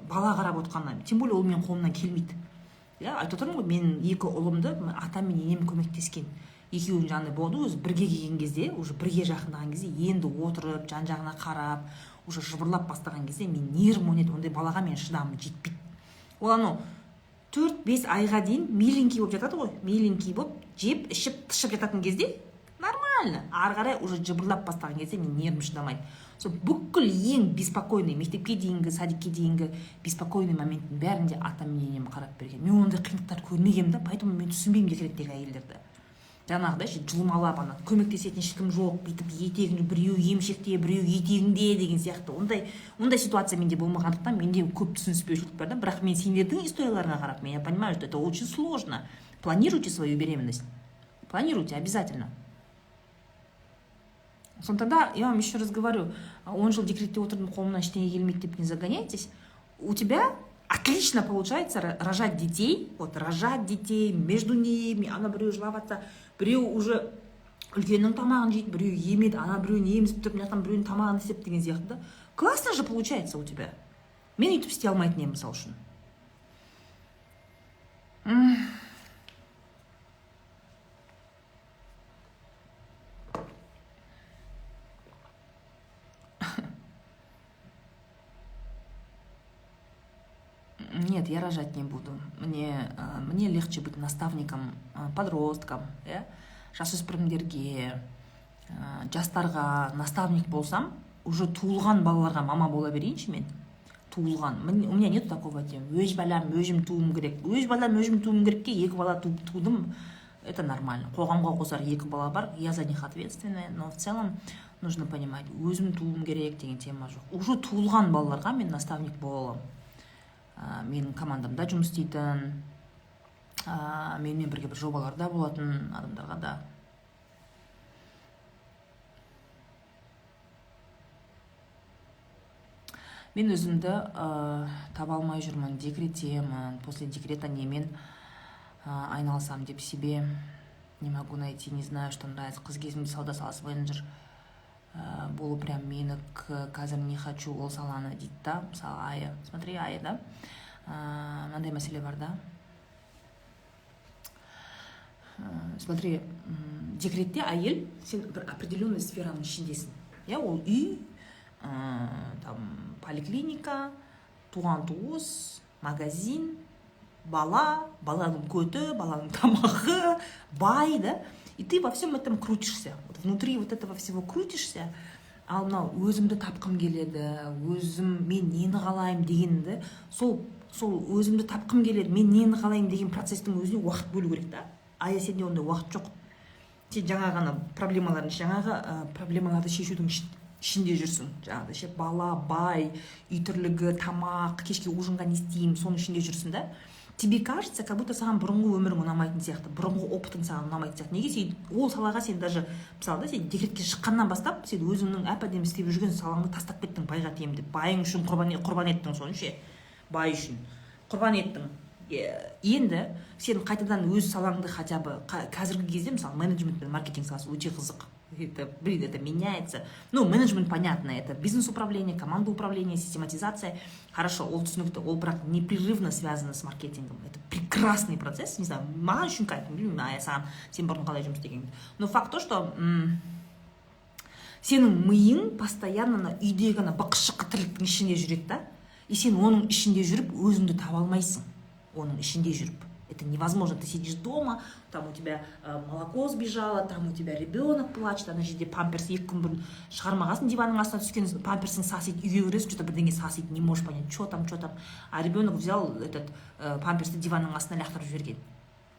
бала қарап отқаннан. Тем более ол менің қолымнан келмейді, иә. Айтып отырмын ғой, менің екі ұлымды атам мен енем көмектескен. Екеуінің жаңағыдай болады ғой, өзі бірге келген кезде, уже бірге жақындаған кезде, енді отырып, жан жағына қарап, уже жыбырлап бастаған кезде, мен нервім ойнайды. Ондай балаға менің шыдамым жетпейді. Ол анау 4-5 айға дейін миленький болып жатады ғой, миленький болып жеп, ішіп, тышып жататын кезде нормально, ары қарай уже жыбырлап бастаған кезде менің нервім шыдамайды. Сол бүкіл ең беспокойный, мектепке дейінгі, садикке дейінгі беспокойный моменттің бәрінде атам мен енем қарап берген. Мен ондай қиындықтар көрмегенмін да, поэтому мен түсінбеймін декреттегі әйелдерді. Жаңағыдай ше, жұлмалап, ана көмектесетін ешкім жоқ, бүйтіп етегіңде біреу емшекте, біреу етегіңде деген сияқты. Ондай ситуация менде болмағандықтан, менде көп түсініспеушілік бар да. Бірақ мен сендердің историяларыңа қарап, мен, я понимаю, что это очень сложно. Планируйте свою беременность, планируйте обязательно. Сондықтан да, я вам еще раз говорю, 10 жыл декретте отырдым, қолымнан ештеңе келмейді деп не загоняйтесь. У тебя отлично получается рожать детей, вот рожать детей, между ними, ана біреу жылап жатса, біреу уже үлкеннің тамағын жейді, біреу емеді, ана біреуін емізіп тұрып, мына жақтан біреуінің тамағын істеп деген сияқты да. Классно же получается у тебя. Мен өйтіп істей алмайтын едім, мысал үшін. Нет, я рожать не буду. Мне легче быть наставником подросткам, иә, жасөспірімдерге, жастарға наставник болсам, уже туылған балаларға мама бола берейінші мен. Туылған. У меня нет такого темы. Өз балам өзім туым керек. Өз балам өзім туым керек те, екі бала тудым. Это нормально. Қоғамға қосар екі бала бар, я за них ответственная, но в целом нужно понимать, өзім туым керек деген тема жоқ. Уже туылған балаларға мен наставник бола аламын. Менің командамда жұмыс істейтін, менімен бірге бір жобаларда болатын адамдарға да. Мен өзімді таба алмай жүрмін, декреттемін, после декрета немен айналысам деп себе не могу найти, не знаю, что нравится. Қыз кезімде сауда саласы менеджер болу прям менікі, қазір не хочу ол саланы дейді да. Мысалы, Ая, смотри, Ая, да, мынандай мәселе бар да. Смотри, декретте әйел, сен бір определенный сфераның ішіндесің, иә, ол үй, там поликлиника, туған туыс, магазин, бала, баланың көті, баланың тамағы, бай, да. И ты во всем этом крутишься, вот внутри вот этого всего крутишься. Ал мынау өзімді тапқым келеді, өзім мен нені қалаймын дегенді, сол өзімді тапқым келеді, мен нені қалаймын деген процесстің өзіне уақыт бөлу керек та. А сенде ондай уақыт жоқ. Сен жаңа ғана проблемалардың, жаңағы проблемаларды шешудің ішінде жүрсің. Жаңағыдай ше, бала, бай, үй тірлігі, тамақ, кешке ужинға не істеймін, соның ішінде жүрсің да. Тебе кажется, как будто саған бұрынғы өмірің ұнамайтын сияқты, бұрынғы опытың саған ұнамайтын сияқты. Неге сен ол салаға, сен даже, мысалы да, сен декретке шыққаннан бастап, сен өзіңнің әп-әдемі істеп жүрген салаңды тастап кеттің, байға тиемін деп. Байың үшін құрбан еттің соны ше, бай үшін құрбан еттің. Енді сен қайтадан өз салаңды хотя бы қазіргі кезде, мысалы, менеджмент пен маркетинг саласы өте қызық. Это, блин, это меняется. Ну, менеджмент, понятно, это бизнес-управление, команда управления, систематизация. Хорошо, ол түсінікті, ол бірақ непрерывно связано с маркетингом. Это прекрасный процесс, не знаю, маған үшін кайф, білмеймін, ая саған, сен бұрын қалай жұмыс істегеніңді. Но факт то, что сенің миың постоянно ана үйдегі ана бықы-шықы тірліктің ішінде жүреді да, и сен оның ішінде жүріп өзіңді таба алмайсың, оның ішінде жүріп. Это невозможно. Ты сидишь дома, там у тебя молоко сбежало, там у тебя ребенок плачет, ана жерде памперс 2 күн бұрын шығармағансың, диванның астына түскен памперсің сасиды, үйге кіресің, что-то бірдеңе сасиды, не можешь понять, что там, что там. А ребенок взял этот памперсті диванның астына лақтырып жіберген,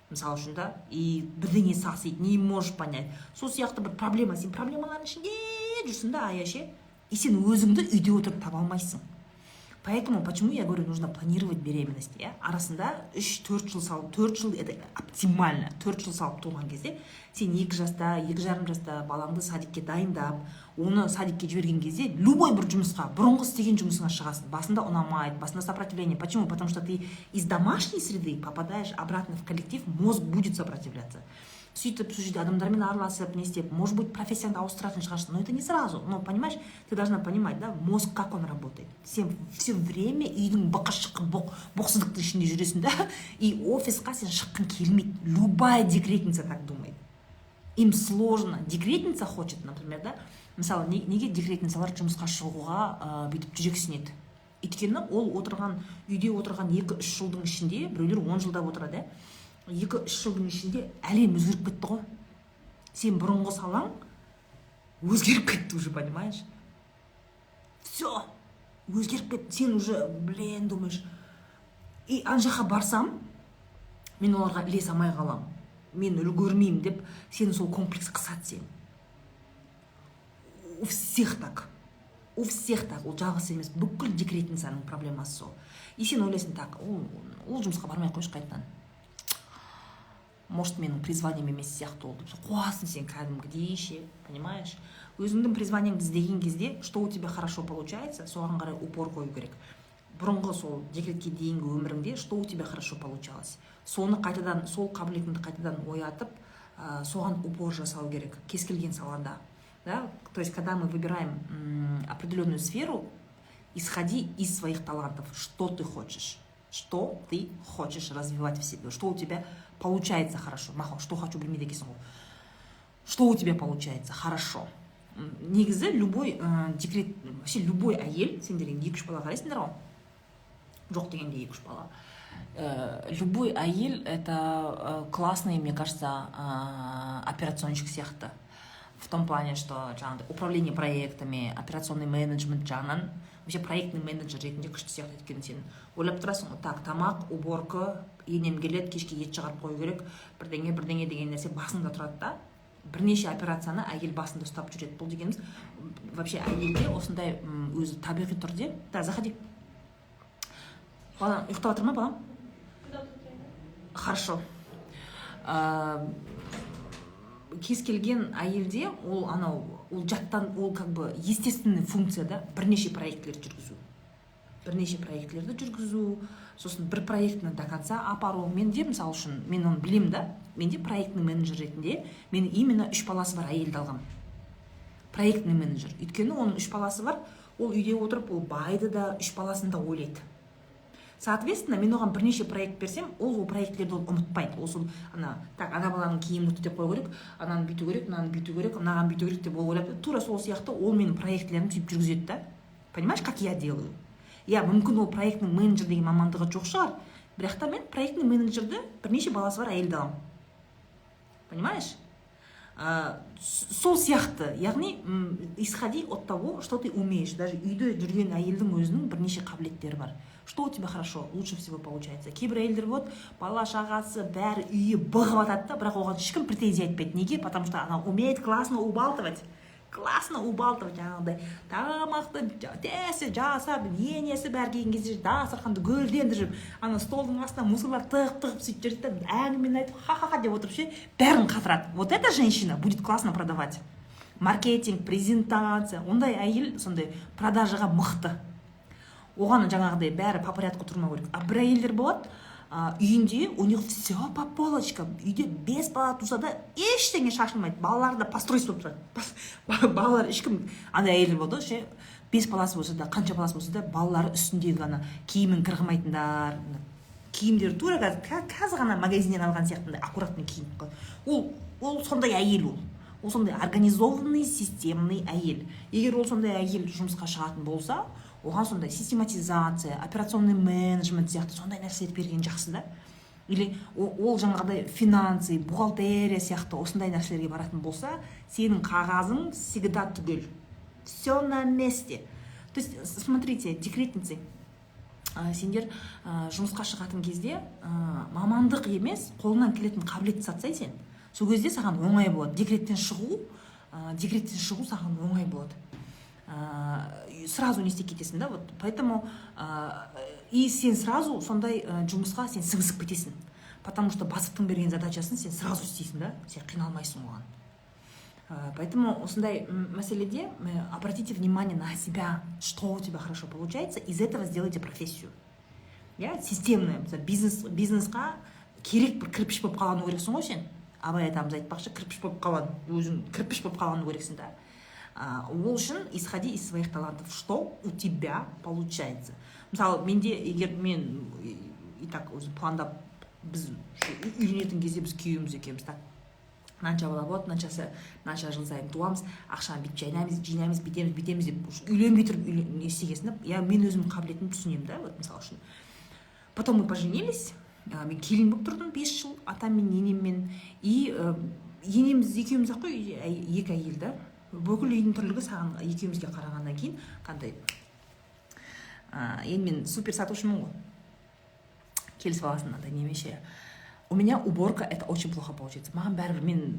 мысалы үшін, да, и бірдеңе сасиды, не можешь понять. Сол сияқты бір проблема, сен проблемалардың ішінде жүрсің да, ая ше, и сен өзіңді үйде отырып таба алмайсың. Поэтому, почему я говорю, нужно планировать беременность, иә? Арасында 3-4 жыл салып, 4 жыл это оптимально, 4 жыл салып туған кезде, сен 2 жаста, 2,5 жаста балаңды садикке дайындап, оны садикке жіберген кезде, любой бір жұмысқа, бұрынғы істеген жұмысыңа шығасың. Басында ұнамайды, басында сопротивление. Почему? Потому что ты из домашней среды попадаешь обратно в коллектив, мозг будет сопротивляться. Сөйтіп, сол жерде адамдармен араласып, не істеп, может быть, профессияңды ауыстыратын шығарсың, но это не сразу. Но, понимаешь, ты должна понимать, да, мозг, как он работает. Сен все время үйдің бықы-шықы боқсыздықтың ішінде жүресің, да, и офисқа сен шыққың келмейді. Любая декретница так думает. Им сложно. Декретница хочет, например, да, мысалы, неге декретницалар жұмысқа шығуға бүйтіп жүрексінеді? Өйткені ол отырған, үйде отырған 2-3 жылдың ішінде, біреулер 10 жылдап отырады, 2-3 жылдың ішінде әлем өзгеріп кетті ғой. Сен бұрынғы салаң өзгеріп кетті уже, понимаешь? Все, өзгеріп кетті. Сен уже, блин, думаешь, и ана жаққа барсам, мен оларға ілесе алмай қаламын. Мен үлгермеймін деп сені сол комплекс қысады. Сен, у всех так, у всех так. Ол жалғыз сен емес, бүкіл декретницаның проблемасы сол. И сен ойлайсың: так, ол жұмысқа бармай ақ қойшы қайтадан, может, менің призванием емес сияқты ол деп қуасың сен кәдімгідей ше, понимаешь? Өзіңнің призваниеңді іздеген кезде, что у тебя хорошо получается, соған қарай упор қою керек. Бұрынғы сол декретке дейінгі өміріңде что у тебя хорошо получалось, соны қайтадан, сол қабілетіңді қайтадан оятып, соған упор жасау керек кез келген салада, да. То есть когда мы выбираем определенную сферу, исходи из своих талантов: что ты хочешь, что ты хочешь развивать в себе, что у тебя получается хорошо. Мақұл, что хочу білмейді екенсің ғой. Что у тебя получается хорошо? Негізі любой декрет, вообще любой әйел, сендер енді екі үш бала қарайсыңдар ғой, жоқ дегенде екі үш бала, любой әйел это классный, мне кажется, операционщик сияқты, в том плане, что жаңағыдай управление проектами, операционный менеджмент жағынан, вообще проектный менеджер ретінде күшті сияқты. Өйткені сен ойлап тұрасың ғой: так, тамақ, уборка, енем келеді, кешке ет шығарып қою керек, бірдеңе бірдеңе деген нәрсе басыңда тұрады да. Бірнеше операцияны әйел басында ұстап жүреді. Бұл дегеніміз, вообще әйелде осындай өзі табиғи түрде. Да, заходи, балам. Ұйықтап жатыр ма балам? Хорошо. Кез келген әйелде ол анау, ол жаттан, ол как бы естественный функция да, бірнеше проектілерді жүргізу, бірнеше проектілерді жүргізу, сосын бір проектіні до конца апару. Менде, мысалы үшін, мен оны білемін да, менде проектный менеджер ретінде мен именно үш баласы бар әйелді алғанмын, проектный менеджер. Өйткені оның үш баласы бар, ол үйде отырып, ол байды да, үш баласын да ойлайды. Соответственно, мен оған бірнеше проект берсем, ол проектілерді ол ұмытпайды. Ол сол ана, так, ана баланың киімін үтіктеп қою керек, ананы бүйту керек, мынаны бүйту керек, мынаған бүйту керек деп ол ойлап, тура сол сияқты ол менің проектілерімді сөйтіп жүргізеді да. Понимаешь, как я делаю? Иә, мүмкін, ол проектный менеджер деген мамандығы жоқ шығар, бірақ та мен проектный менеджерді бірнеше баласы бар әйелді аламын, понимаешь? Сол сияқты, яғни исходи от того, что ты умеешь. Даже үйде жүрген әйелдің өзінің бірнеше қабілеттері бар. Что у тебя хорошо, лучше всего получается? Кейбір әйелдер болады, бала шағасы бәрі, үйі бығып жатады да, бірақ оған ешкім претензия айтпайды. Неге? Потому что она умеет классно убалтывать, классно убалтывать. Жаңағыдай тамақты тез жасап, енесі бәрі келген кезде дастарханды гүлдендіріп, ана столдың астына мусорлар тығып тығып сөйтіп жүреді да, әңгімені айтып, ха ха ха деп отырып ше, бәрін қатырады. Вот эта женщина будет классно продавать, маркетинг, презентация. Ондай әйел сондай продажаға мықты, оған жаңағыдай бәрі по порядку тұрмау керек. А бір әйелдер болады, үйінде у них все по полочкам, үйде бес бала туса да, ештеңе шашылмайды, балалары да постройство болып тұрады, балалар ешкім. Андай әйелдер болады ғой ше, бес баласы болса да, қанша баласы болса да, балалары үстіндегі ана киімін кір қылмайтындар, киімдері тура қазір ғана магазиннен алған сияқты, аккуратно киініп қояды. Ол сондай әйел, ол сондай организованный, системный әйел. Егер ол сондай әйел жұмысқа шығатын болса, оған сондай систематизация, операционный менеджмент сияқты сондай нәрселерді берген жақсы да. Или ол жаңағыдай финансы, бухгалтерия сияқты осындай нәрселерге баратын болса, сенің қағазың всегда түгел, все на месте. То есть смотрите, декретницы, сендер жұмысқа шығатын кезде мамандық емес, қолыңнан келетін қабілетті сатсай сен, сол кезде саған оңай болады декреттен шығу. Декреттен шығу саған оңай болады, сразу не істеп кетесің да. Вот поэтому и сен сразу сондай жұмысқа сен сіңісіп кетесің, потому что бастықтың берген задачасын сен сразу істейсің да, сен қиналмайсың оған. Поэтому осындай мәселеде обратите внимание на себя, что у тебя хорошо получается, из этого сделайте профессию, иә, системная. Мысалы, бизнесқа керек бір кірпіш болып қалану керексің ғой сен. Абай атамыз айтпақшы, кірпіш болып қалан, өзің кірпіш болып қалану керексің да. Ол үшін исходи из своих талантов, что у тебя получается. Мысалы, менде, егер мен и так өзі пландап, біз үйленетін кезде біз күйеуіміз екеуміз: так, мынанша бала болады, мынаншасы мынанша жыл сайын туамыз, ақшаны бүйтіп жинаймыз, жинаймыз, бүйтеміз, бүйтеміз деп үйленбей тұрып не істегенсің да. Я, мен өзімнің қабілетімді түсінемін да. Вот, мысалы үшін, потом мы поженились, мен келін болып тұрдым 5 жыл атам мен енеммен. И енеміз екеуміз ақ қой үйде, екі әйел да. Бүкіл үйдің тірлігі саған, екеумізге қарағаннан кейін қандай, енді мен супер сатушымын ғой, келісіп аласың андай немесе. У меня уборка, это очень плохо получается. Маған бәрібір, мен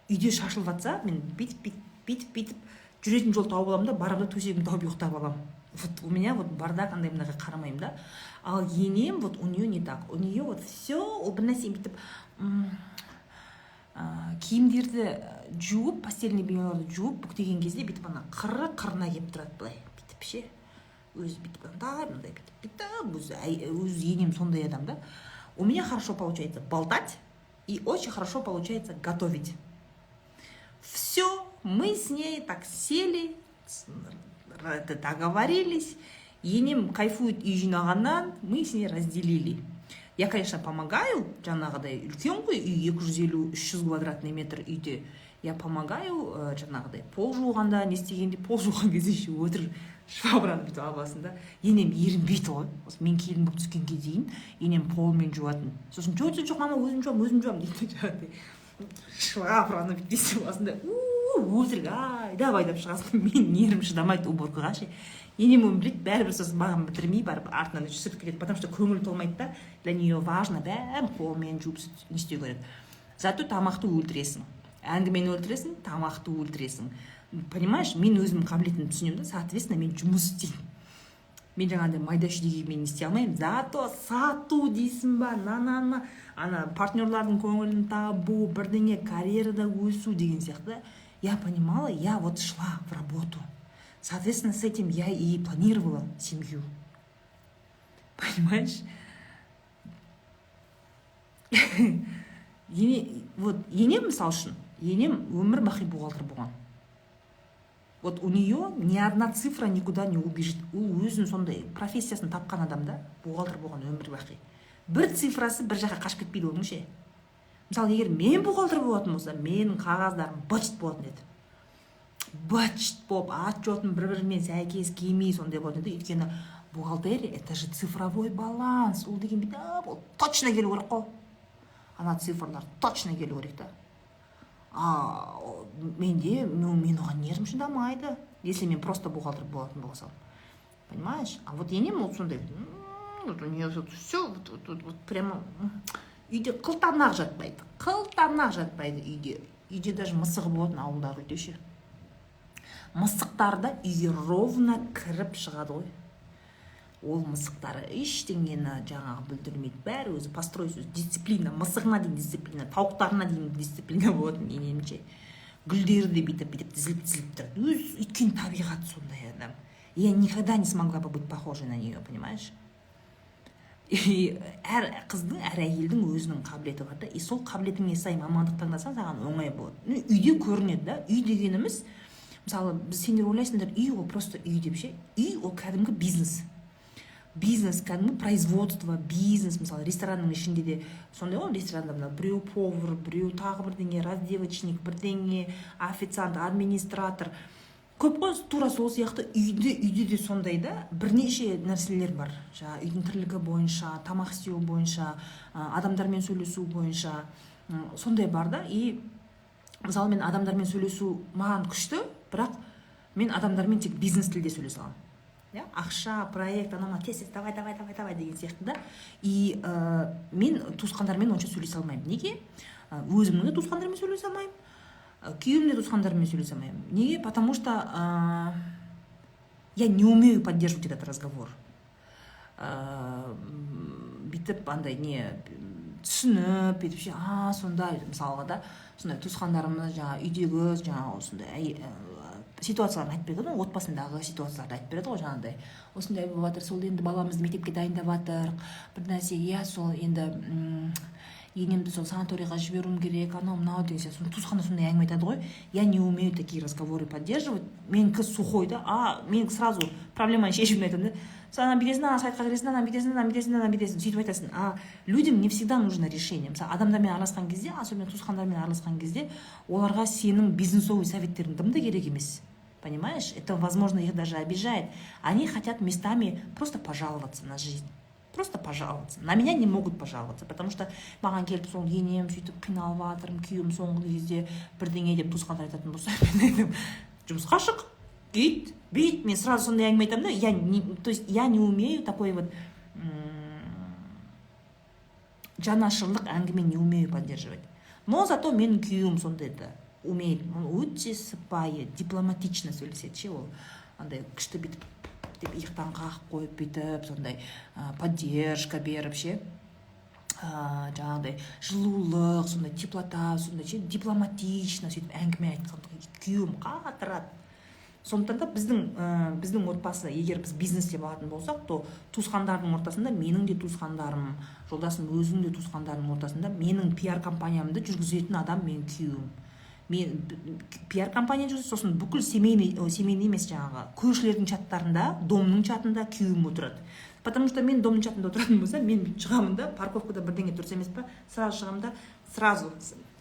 үйде шашылып жатса, мен бүйтіп, бүйтіп, бүйтіп, бүйтіп жүретін жол тауып аламын да, барамын да, төсегімді тауып, ұйықтап аламын. Вот у меня вот бардак, андай мындайға қарамаймын да. Ал енем, вот у нее не так, у нее вот все, ол бір нәрсе бүйтіп киімдерді жуып, постельный бельеларды жуып, бүктеген кезде бүйтіп ана қыры қырына келіп тұрады, былай бүйтіп ше, өзі бүйтіп андай мындай бүйтіп, бүйтіп өзі. Енем сондай адам да. У меня хорошо получается болтать и очень хорошо получается готовить. Все, мы с ней так сели, договорились. Енем кайфует үй жинағаннан, мы с ней разделили. Я, конечно, помогаю, жаңағыдай үлкен ғой үй, 250-300 квадратный метр үйде. Я помогаю, жаңағыдай пол жуғанда, не істегенде. Пол жуған кезде еще өтірік швабраны бүйтіп алып аласың да. Енем ерінбейді ғой. Осы мен келін болып түскенге дейін енем полмен жуатын. Сосын: «Жоқ, жоқ, жоқ, мама, өзім жуамын, өзім жуамын», – дейді. Жаңағыдай швабраны бүйтіп істеп аласың да, өтірік айдап айдап шығасың. Мен нервім шыдамайды уборкаға ше. Енем оны біледі бәрібір, сосын маған бітірмей барып артынан сүртіп кетеді, потому что көңілі толмайды да. Для нее важно бәрін қолмен жуып, не істеу керек. Зато тамақты өлтіресің, әңгімені өлтіресің, тамақты өлтіресің, понимаешь? Мен өзімнің қабілетімді түсінемін да, соответственно, мен жұмыс істеймін. Мен жаңағыдай майда шүйдеге мен не істей алмаймын. Зато сату дейсің ба, на на на ана партнерлардың көңілін табу, бірдеңе, карьерада өсу деген сияқты, я понимала, я вот шла в работу, соответственно, с этим я и планировала семью, понимаешь? Ене, вот енем, мысалы үшін, енем өмір бақи бухгалтер болған. Вот у нее ни одна цифра никуда не убежит. Ол өзінің сондай профессиясын тапқан адам да, бухгалтер болған өмір бақи, бір цифрасы бір жаққа қашып кетпейді оның ше. Мысалы, егер мен бухгалтер болатын болсам, менің қағаздарым быт болатын еді, быт болып, отчетым бір бірімен сәйкес келмей, сондай болатын еді. Өйткені бухгалтерия — это же цифровой баланс. Ол деген бүйтіп, ол точно келу керек қой, ана цифрлар точно келу керек та. А менде, ну, мен оған нервім шыдамайды, если мен просто бухгалтер болатын болсам, понимаешь? А вот енем ол сондай, вот у нее вот все вот, вот, вот, вот прямо үйде қылтанақ жатпайды, қылтанақ жатпайды үйде. Үйде даже мысығы болатын, ауылдағы үйде ше. Мысықтар да үйге ровно кіріп шығады ғой. Ол мысықтары ештеңені жаңағы бүлдірмейді, бәрі өзі построй, өзі дисциплина, мысығына дейін дисциплина, тауықтарына дейін дисциплина болатын енемше. Гүлдері де бүйтіп, бүйтіп тізіліп, тізіліп тұрады өзі, өйткені табиғаты сондай адам. Я никогда не смогла бы быть похожей на нее, понимаешь? И әр қыздың, әр әйелдің өзінің қабілеті бар да, и сол қабілетіңе сай мамандық таңдасаң, саған оңай болады. Ну, үйде көрінеді да. Үй дегеніміз, мысалы, біз, сендер ойлайсыңдар, үй ол просто үй деп ше. Үй ол кәдімгі бизнес, бизнес, кәдімгі производство, бизнес. Мысалы, ресторанның ішінде де сондай ғой. Ресторанда мына біреу повар, біреу тағы бірдеңе, раздевочник, бірдеңе, официант, администратор, көп қой. Тура сол сияқты үйде де сондай да, бірнеше нәрселер бар: жаңағы үйдің тірлігі бойынша, тамақ істеу бойынша, адамдармен сөйлесу бойынша, сондай бар да. И мысалы, мен адамдармен сөйлесу маған күшті, бірақ мен адамдармен тек бизнес тілде сөйлесе аламын, иә, ақша, проект, анау мынау, тез тез, давай, давай, давай, давай деген сияқты да. И мен туысқандармен онша сөйлесе алмаймын. Неге? Өзімнің де туысқандарыммен сөйлесе алмаймын, күйеуімнің де туысқандарымен сөйлесе алмаймын. Неге? Потому что я не умею поддерживать этот разговор. Бүйтіп андай не түсініп, бүйтіп ше, а сондай, мысалға да, сондай туысқандарымыз жаңағы үйдегі жаңағы осындай ситуацияларын айтып береді ғой, отбасындағы ситуацияларды айтып береді ғой. Жаңағыдай осындай болып жатыр, сол енді баламызды мектепке дайындап жатырық, бір нәрсе, иә, сол енді енемді сол санаторийға жіберуім керек, анау мынау деген сияқты. Туысқандар сондай әңгіме айтады ғой. Я не умею такие разговоры поддерживать. Менікі сухой да. А мен сразу проблеманы шешуін айтамын да: сен ана бүйтесің, ана сайтқа кіресің, ана бүйтесің, ана бүйтесің, ана бүйтесің, сөйтіп айтасың. А людям не всегда нужно решение. Мысалы, адамдармен араласқан кезде, особенно туысқандармен араласқан кезде, оларға сенің бизнесовый советтерің дым да керек емес, понимаешь? Это, возможно, их даже обижает. Они хотят местами просто пожаловаться на жизнь, просто пожаловаться. На меня не могут пожаловаться, потому что маған келіп, сол енем сөйтіп қиналып жатырмын, күйеуім соңғы кезде бірдеңе деп туысқандар айтатын болса, мен айтамын: «Жұмысқа шық, үйт, бүйт». Мен сразу сондай әңгіме айтамын да. Я не, то есть я не умею такой вот. Жанашырлық әңгіме не умею поддерживать. Но зато менің күйеуім сондайды умеет. Он өте сыпайы, дипломатично сөйлеседі ше. Ол андай күшті бүйтіп деп иықтан қағып қойып, бүйтіп сондай поддержка беріп ше, жаңағыдай жылулық, сондай теплота, сондай ше, дипломатично сөйтіп әңгіме айтқан күйеуім қатырады. Сондықтан да біздің отбасы, егер біз бизнес деп алатын болсақ, то туысқандардың ортасында менің де туысқандарым, жолдасым өзінің де туысқандарының ортасында менің пиар компаниямды жүргізетін адам менің күйеуім. Мен пиар компания жүргізеді, сосын бүкіл семейный, семейный емес, жаңағы көршілердің чаттарында, домның чатында күйеуім отырады. Потому что мен домның чатында отыратын болсам, мен бүйтіп шығамын да, парковкада бірдеңе дұрыс емес па, сразу шығамын да, сразу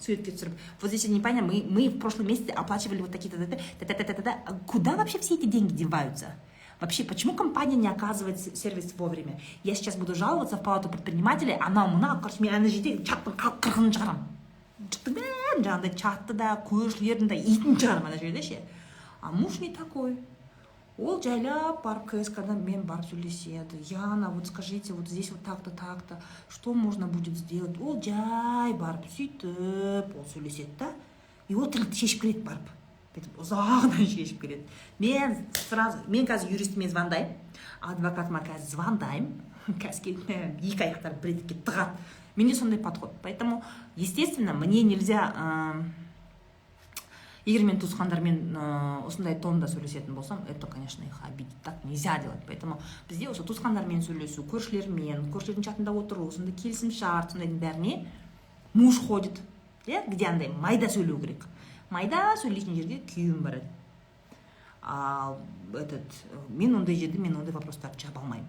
суретке түсіріп: «Вот здесь непонятно, мы в прошлом месяце оплачивали вот такие-то, та та та та, куда вообще все эти деньги деваются? Вообще, почему компания не оказывает сервис вовремя? Я сейчас буду жаловаться в палату предпринимателей», анау мынау. Короче, мен ана жерде чаттың қырқынын шығарамын, жұрттың бәрін, жаңағыдай чатты да, көршілердің да итін шығарамын ана жерде ше. А муж не такой. Ол жайлап барып КСК мен барып сөйлеседі: «Яна, вот скажите, вот здесь вот так то так то что можно будет сделать?» Ол жай барып, сөйтіп ол сөйлеседі да, и ол тілді шешіп келеді, барып бүйтіп ұзағынан шешіп келеді. Мен сразу, мен қазір юристіме звондаймын, адвокатыма қазір звондаймын, қазір келіп екі аяқтарын бір етікке тығады. Менде сондай подход. Поэтому, естественно, мне нельзя, егер мен туысқандармен осындай тонда сөйлесетін болсам, это, конечно, их обидит. Так нельзя делать. Поэтому бізде осы туысқандармен сөйлесу, көршілермен, көршілердің чатында отыру, сондай келісімшарт, сондайдың бәріне муж ходит, иә. Где андай майда сөйлеу керек, майда сөйлейтін жерге күйеуім барады. А этот, мен ондай жерде, мен ондай вопростарды жаба алмаймын,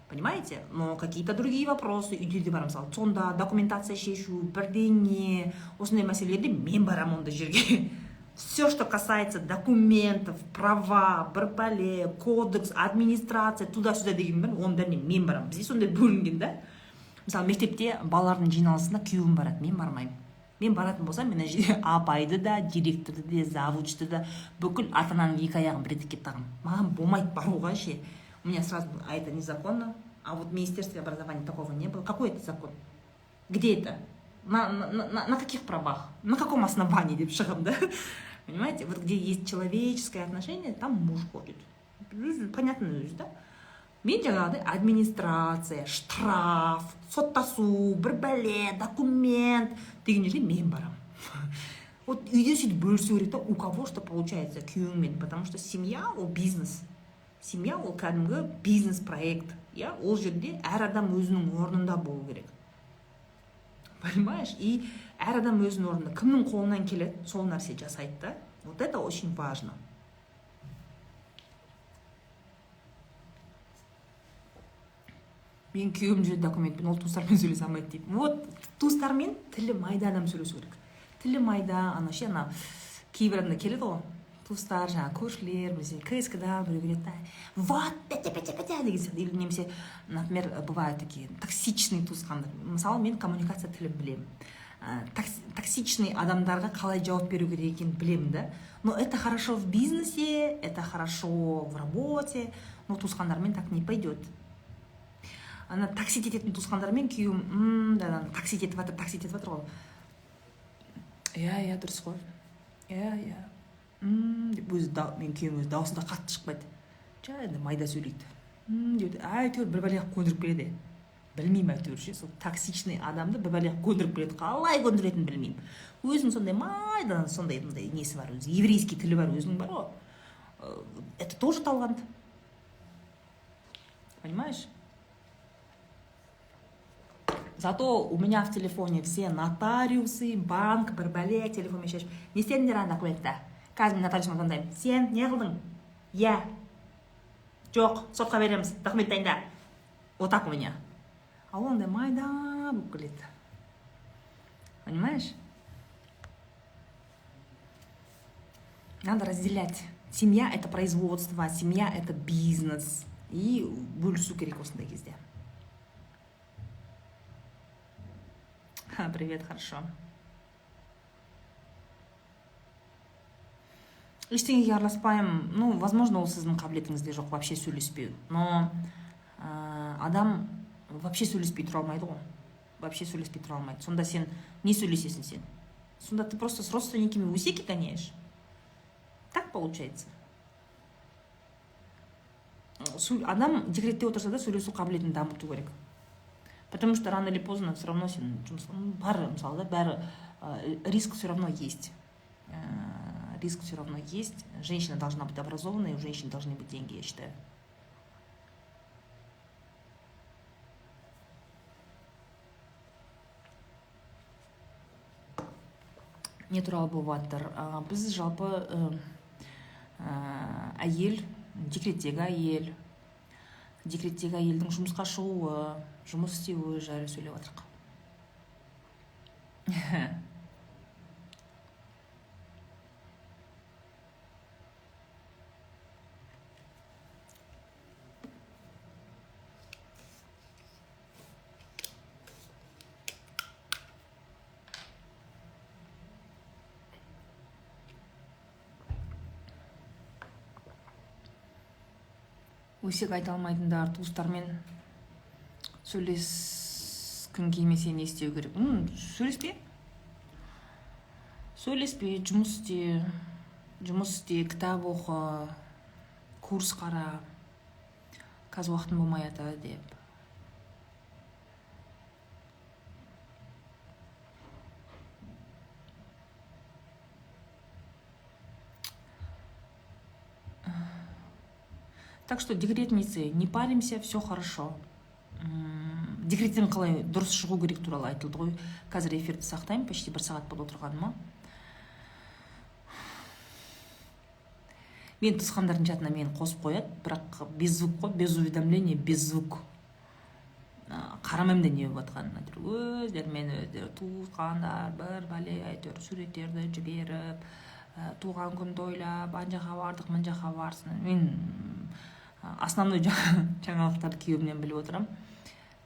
понимаете? Но какие то другие вопросы үйде де бар, мысалы, сонда документация шешу, бірдеңе, осындай мәселелерде мен барамын ондай жерге. Все, что касается документов, права, бір бәле, кодекс, администрация, туда сюда деген бәрін, оның бәріне мен барамын. Бізде сондай бөлінген да. Мысалы, мектепте балалардың жиналысына күйеуім барады, мен бармаймын. Мен баратын болсам, мен ана жерде апайды да, директорды да, завучты да, бүкіл ата ананың екі аяғын бір етікке тағамын. Маған болмайды баруға ше. У меня сразу: «А это незаконно, а вот в министерстве образования такого не было. Какой это закон, где это, на каких правах, на каком основании?» — деп шығамын да, понимаете? Вот где есть человеческое отношение, там муж ходит. Понятно өзі да. Мен жаңағыдай администрация, штраф, соттасу, бір бәле, документ деген жерге мен барамын. Вот үйде сөйтіп бөлісу керек та, у кого что получается күйеуіңмен. Потому что семья ол бизнес, семья ол кәдімгі бизнес проект, иә. Ол жерде әр адам өзінің орнында болу керек, понимаешь? И әр адам өзінің орнында, кімнің қолынан келеді, сол нәрсе жасайды да. Вот это очень важно. Менің күйеуім жүреді документпен, ол туыстармен сөйлесе алмайды дейді. Вот туыстармен тілі майда адам сөйлесу керек, тілі майда. Ана ше, ана кейбір адамдар келеді ғой, туыстар, жаңағы көршілер, біресе КСК да біреу келеді да, вот пәте пәте пәте деген сияқты. Или немесе, например, бывают такие токсичный туысқандар. Мысалы, мен коммуникация тілін білемін, токсичный адамдарға қалай жауап беру керек екенін білемін да. Но это хорошо в бизнесе, это хорошо в работе, но туысқандармен так не пойдет. Ана токсить ететін туысқандармен күйеуім да, таксить етіп жатыр, таксить етіп жатыр ғой, «Иә, иә, дұрыс қой, иә, иә» деп өзі. Менің күйеуім өзі дауысы да қатты шықпайды, жай майда сөйлейді, деп әйтеуір бір бәле қылып көндіріп келеді. Білмеймін, әйтеуір ше, сол токсичный адамды бір бәле қылып көндіріп келеді. Қалай көндіретінін білмеймін. Өзінің сондай майда, сондай мындай несі бар, өзі еврейский тілі бар өзінің, бар ғой. Это тоже талант, понимаешь? Зато у меня в телефоне все нотариусы, банк, бір бәле телефонмен шешіп: «Не істедіңдер ана документті? Қазір мен нотариусыма звондаймын. Сен не қылдың? Иә, жоқ, сотқа береміз, документ дайында». Вот так у меня. А ол андай майда болып келеді, понимаешь? Надо разделять: семья — это производство, семья — это бизнес. И бөлісу керек осындай кезде. Ха, привет, хорошо. Ештеңеге араласпаймын. Ну, возможно, ол сіздің қабілетіңізде жоқ вообще сөйлеспеу. Но адам вообще сөйлеспей тұра алмайды ғой. Вообще сөйлеспей тұра алмайды. Сонда сен не сөйлесесің сен? Сонда ты просто с родственниками усики гоняешь? Так получается. Адам декретте отырса да сөйлесу қабілетін дамыту керек. Потому что рано или поздно все равно сен жұмыс бар, мысалы, да, бәрі риск все равно есть. Риск все равно есть. Женщина должна быть образованной, у женщин должны быть деньги, я считаю. Не туралы болып жатыр? Біз жалпы әйел, декреттегі әйел, декреттегі әйелдің жұмысқа шығуы, жұмыс істеуі жайлы сөйлеп жатырық. Өсек айта алмайтындар, туыстармен сөйлескің келмесе не істеу керек? Сөйлеспе. Сөйлеспе, жұмыс істе. Жұмыс істе, кітап оқы, курс қара. Қазір уақытым болмай жатады деп. Так что, декретницы, не паримся, все хорошо. Декреттен қалай дұрыс шығу керек туралы айтылды ғой. Қазір эфирді сақтаймын, почти бір сағат болды отырғаныма. Мен туысқандардың чатына мені қосып қояды, бірақ без звук қой, без уведомления, без звук. Қарамаймын да не болып жатқанын. Өздерімен өздері туысқандар бір бәле әйтеуір суреттерді жіберіп, туған күн тойлап, ана жаққа бардық, мына жаққа барсын. Мен основной жаңалықтарды күйеуімнен біліп отырамын.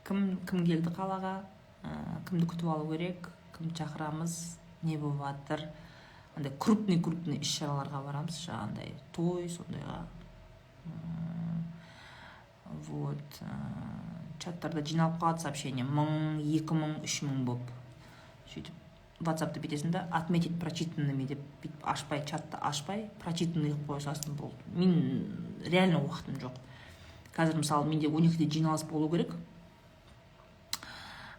Кім келді қалаға, кімді күтіп алу керек, кімді шақырамыз, не болып жатыр. Андай крупный іс-шараларға барамыз, жаңағындай той, сондайға. Вот, чаттарда жиналып қалады сообщение, 1000, 2000, 3000 болып. Сөйтіп WhatsApp'ты бүйтесің да, отметить прочитанными деп бүйтіп ашпай, чатты ашпай, прочитанный қылып қоя саласың, болды. Мен реально уақытым жоқ. Қазір мысалы менде 12-де жиналыс болу керек.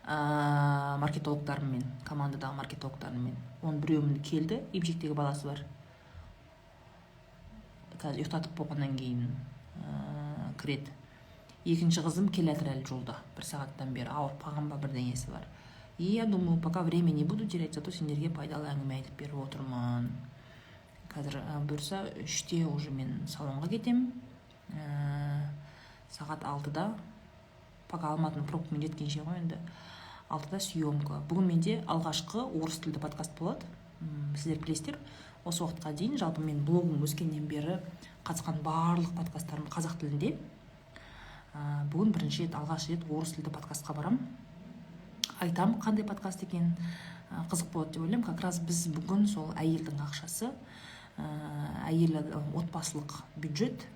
Маркетологтарыммен, командадағы маркетологтарыммен. Оның біреуім келді, емшектегі баласы бар. Қазір ұйықтатып болғаннан кейін кіреді. Екінші қызым келе жатыр әлі жолда. Бір сағаттан бері ауырып қалған ба, бірдеңесі бар. И я думаю, пока время не буду терять, зато сендерге пайдалы әңгіме айтып беріп отырмын. Қазір бұйырса 3-те уже мен салонға кетемін. Сағат 6-да, пока Алматының пробкамен жеткенше ғой енді, 6-да съемка. Бүгін менде алғашқы орыс тілді подкаст болады. Сіздер білесіздер, осы уақытқа дейін жалпы мен блогым өскеннен бері қатысқан барлық подкасттарым қазақ тілінде. Бүгін бірінші рет, алғаш рет орыс тілді подкастқа барам. Айтам қандай подкаст екенін, қызық болады деп ойлаймын. Как раз біз бүгін сол әйелдің ақшасы, әйел отбасылық бюджет,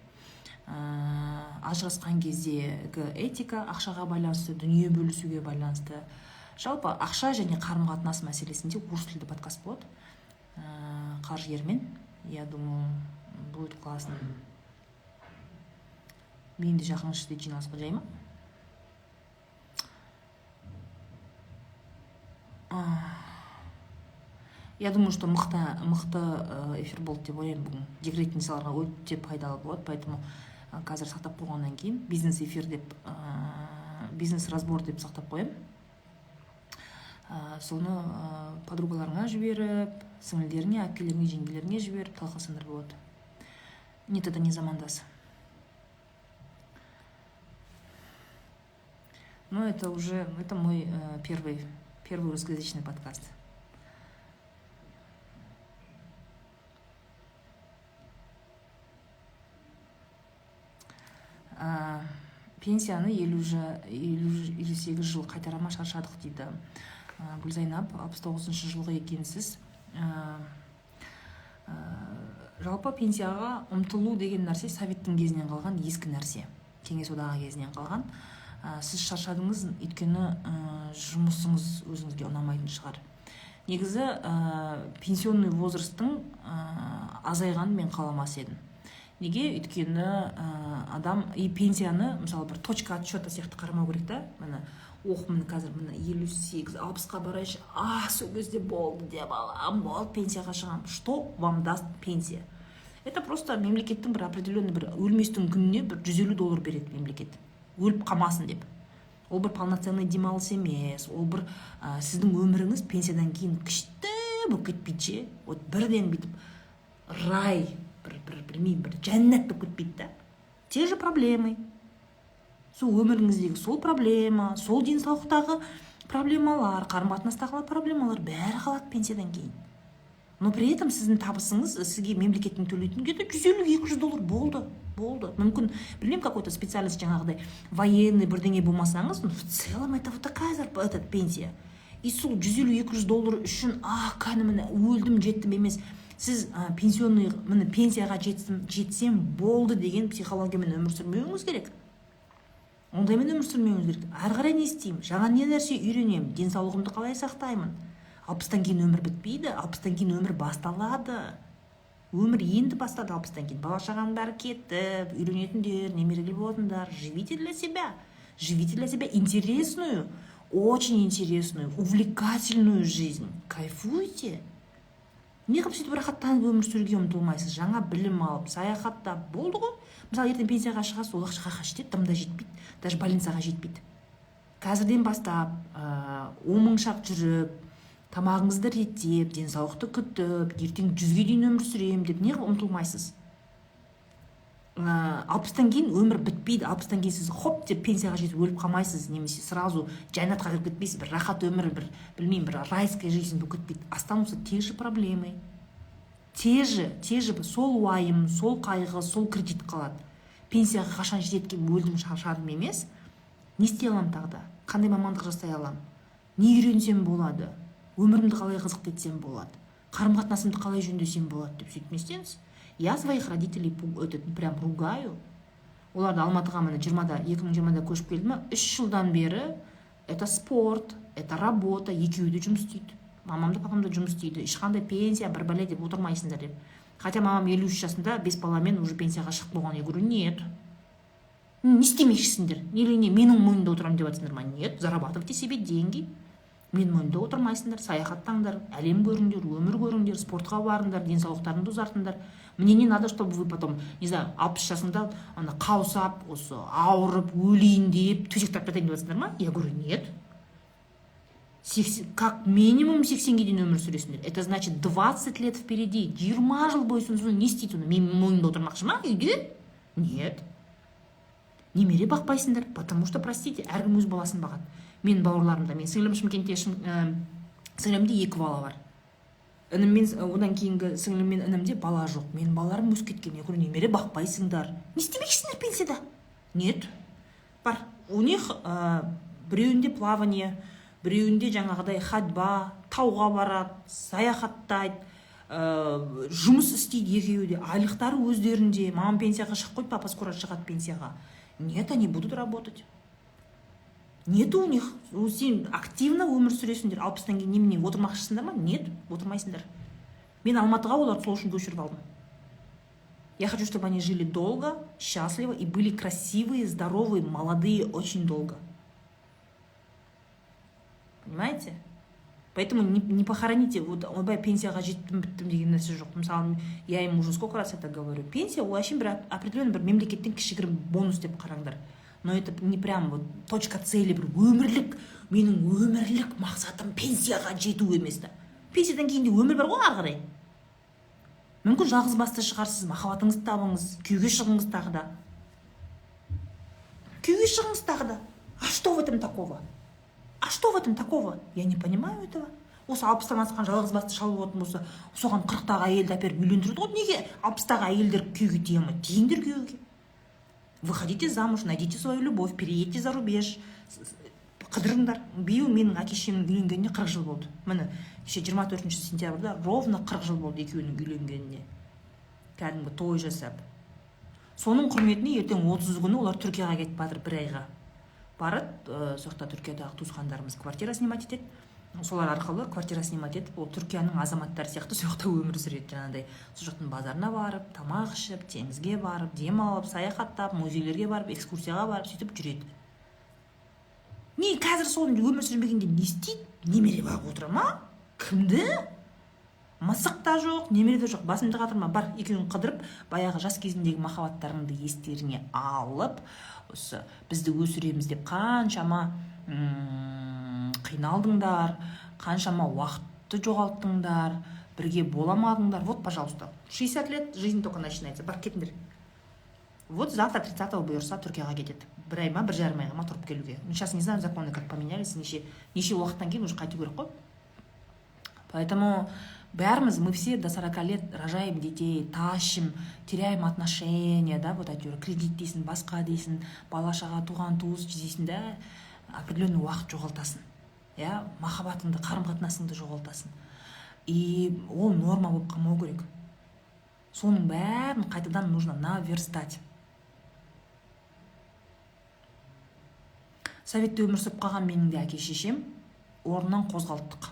ажырасқан кездегі этика, ақшаға байланысты, дүние бөлісуге байланысты, жалпы ақша және қарым-қатынас мәселесінде орыс тілді подкаст болады. Қаржыгермен, я думаю, будет классно. Мен де жақын іште жиналысқа жай ма? Я думаю, что мықты эфир болды деп ойлаймын бүгін. Декретницаларға өте пайдалы болады, поэтому қазір сақтап қойғаннан кейін бизнес эфир деп, бизнес разбор деп сақтап қоямын. Соны подругаларыңа жіберіп, сіңілдеріңе, әпкелеріңе, жеңгелеріңе жіберіп талқыласаңдар болады. Нет, это не замандас. Но это уже, это мой первый русскоязычный подкаст. Пенсияны 58 жыл қайтарама шаршадық дейді. Гүлзайнап, 69-шы жылғы екенсіз. Жалпы пенсияға ұмтылу деген нәрсе советтің кезінен қалған ескі нәрсе. Кеңес одағы кезінен қалған. Сіз шаршадыңыз, өйткені жұмысыңыз өзіңізге ұнамайтын шығар. Негізі пенсионный возрасттың азайғанын мен қаламас едім. Неге? Өйткені адам и пенсияны, мысалы, бір точка отсчета сияқты қарамау керек та. Міне, ох, міне, қазір, міне, 58, 60-қа барайыншы, а сол кезде болды деп аламын, болды, пенсияға шығамын. Что вам даст пенсия? Это просто мемлекеттің бір определенный бір өлместің күніне бір 150 доллар береді мемлекет, өліп қалмасын деп. Ол бір полноценный демалыс емес. Ол бір сіздің өміріңіз пенсиядан кейін күшті болып кетпейді ше. Вот бірден бүйтіп рай, бір білмеймін, бір жәннат болып кетпейді да. Те же проблемы, сол өміріңіздегі сол проблема, сол денсаулықтағы проблемалар, қарым қатынастағы проблемалар, бәрі қалады пенсиядан кейін. Но при этом сіздің табысыңыз, сізге мемлекеттің төлейтін где то 150-200 доллар, болды, болды. Мүмкін, білмеймін, какой то специальность, жаңағыдай военный бірдеңе болмасаңыз, но в целом это вот такая этот пенсия. И сол 150-200 доллар үшін а кәні, міне, өлдім, жеттім емес. Сіз пенсионный, міне, пенсияға жетсем, жетсем болды деген психологиямен өмір сүрмеуіңіз керек. Ондаймен өмір сүрмеуіңіз керек. Әрі қарай не істеймін, жаңа не нәрсе үйренемін, денсаулығымды қалай сақтаймын? 60-тан кейін өмір бітпейді, 60-тан кейін өмір басталады. Өмір енді бастады 60-тан кейін. Бала шағаның бәрі кетті, үйленетіндер, немерелі болатындар. Живите для себя, живите для себя интересную, очень интересную, увлекательную жизнь, кайфуйте. Неғып сөйтіп рахаттанып өмір сүруге ұмтылмайсыз? Жаңа білім алып, саяхаттап, болды ғой. Мысалы, ертең пенсияға шығасыз, ол ақша қаяққа жетеді? Дым да жетпейді, даже больницаға жетпейді. Қазірден бастап 10 мың шақ жүріп, тамағыңызды реттеп, денсаулықты күтіп, ертең 100-ге дейін өмір сүремін деп неғып ұмтылмайсыз? 60-тан кейін өмір бітпейді. 60-тан кейін сіз хоп деп пенсияға жетіп өліп қалмайсыз немесе сразу жәннатқа кіріп кетпейсіз, бір рахат өмір, бір, білмеймін, бір райская жизнь болып кетпейді. Останутся те же проблемы, те же сол уайым, сол қайғы, сол кредит қалады. Пенсияға қашан жетеді екен, өлдім, шаршадым емес. Не істей аламын тағы да, қандай мамандық жасай аламын, не үйренсем болады, өмірімді қалай қызықты етсем болады, қарым қатынасымды қалай жөндесем болады деп сөйтіп не істеңіз. Я своих родителей этот, прям ругаю оларды. Алматыға, міне, жиырмада, 2020-да көшіп келді ма, 3 жылдан бері это спорт, это работа, екеуі де жұмыс істейді. Мамам да, папам да жұмыс істейді. Ешқандай пенсия, бір бәле деп отырмайсыңдар деп. Хотя мамам 53 жасында бес баламен уже пенсияға шығып қойған. Я говорю: «Нет, не істемекшісіңдер или не, менің мойнымда отырамын деп жатсыңдар ма? Нет, зарабатывайте себе деньги. Менің мойнымда отырмайсыңдар, саяхаттаңдар, әлем көріңдер, өмір көріңдер, спортқа барыңдар, денсаулықтарыңды ұзартыңдар. Мне не надо, чтобы вы потом, не знаю, 60 жасыңда ана қаусап, осы ауырып, өлейін деп төсек тартып жатайын деп жатсыңдар ма?» Я говорю: «Нет, как минимум 80-ге дейін өмір сүресіңдер. Это значит, 20 лет впереди. 20 жыл бойы соны не істейді сонда? Менің мойнымда отырмақшы ма үйде? Нет, немере бақпайсыңдар, потому что, простите, әркім өз баласын бағады. Менің бауырларым да, менің сіңлім Шымкентте, сіңлімде екі бала бар, ініммен, одан кейінгі сіңлім мен інімде бала жоқ. Менің балаларым өсіп кеткен. Я говорю: «Немере бақпайсыңдар, не істемекшісіңдер пенсияда?» Нет, бар у них біреуінде плавание, біреуінде жаңағыдай ходьба, тауға барады, саяхаттайды, жұмыс істейді екеуі де, айлықтары өздерінде. Мамам пенсияға шығып қойды, папа скоро шығады пенсияға. Нет, они будут работать. Нет, у них, сен активно өмір сүресіңдер. 60-тан кейін немене, отырмақшысыңдар ма? Нет, отырмайсыңдар. Мен Алматыға оларды сол үшін көшіріп алдым. Я хочу, чтобы они жили долго, счастливо и были красивые, здоровые, молодые очень долго, понимаете? Поэтому не похороните. Вот ойбай, пенсияға жеттім, біттім деген нәрсе жоқ. Мысалы, я им уже сколько раз это говорю: пенсия ол әшейін бір определенный бір мемлекеттен кішігірім бонус деп қараңдар. Но это не прям вот точка цели, бір өмірлік, менің өмірлік мақсатым пенсияға жету емес та. Пенсиядан кейін де өмір бар ғой ары қарай. Мүмкін, жалғыз басты шығарсыз, махаббатыңызды табыңыз, күйеуге шығыңыз тағы да, күйеуге шығыңыз тағы да. А что в этом такого? А что в этом такого? Я не понимаю этого. Осы 60-тан асқан жалғыз басты шал болатын болса, соған 40-тағы әйелді әперіп үйлендіреді ғой. Неге 60-тағы әйелдер күйеуге тие алмайды? Тиіңдер күйеуге, выходите замуж, найдите свою любовь, переедьте за рубеж, қыдырыңдар. Биыл менің әке шешемнің үйленгеніне 40 жыл болды. Міне, кеше 24 сентябрьда ровно 40 жыл болды екеуінің үйленгеніне. Кәдімгі той жасап, соның құрметіне ертең 30 күні олар Түркияға кетіп жатыр бір айға. Барады, сол жақта Түркиядағы туысқандарымыз квартира снимать етеді, солар арқылы квартира снимать етіп, ол Түркияның азаматтары сияқты сол жақта өмір сүреді. Жаңағыдай сол жақтың базарына барып, тамақ ішіп, теңізге барып, демалып, саяхаттап, музейлерге барып, экскурсияға барып, сөйтіп жүреді. Не, қазір соны өмір сүрмегенде не істейді? Немере бағып отыра ма? Кімді? Мысық та жоқ, немере де жоқ. Басымды қатырма, бар, екеуін қыдырып, баяғы жас кезіндегі махаббаттарыңды естеріңе алып, осы бізді өсіреміз деп қаншама қиналдыңдар, қаншама уақытты жоғалттыңдар, бірге бола алмадыңдар. Вот, пожалуйста, 60 лет, жизнь только начинается. Бар, кетіңдер. Вот завтра 30-го бұйырса Түркияға кетеді. Бір ай ма, 1,5 айға ма тұрып келуге. Сейчас не знаю, законы как поменялись, неше уақыттан кейін уже қайту керек қой. Поэтому бәріміз, мы все до 40 лет рожаем детей, тащим, теряем отношения, да, вот әйтеуір кредит дейсің, басқа дейсің, бала-шаға, туған туыс дейсің да, определенный уақыт жоғалтасың, иә, махаббатыңды, қарым-қатынасыңды жоғалтасың. И ол норма болып қалмау керек. Соның бәрін қайтадан нужно наверстать. Советте өмір сүріп қалған менің де әке шешем орнынан қозғалттық.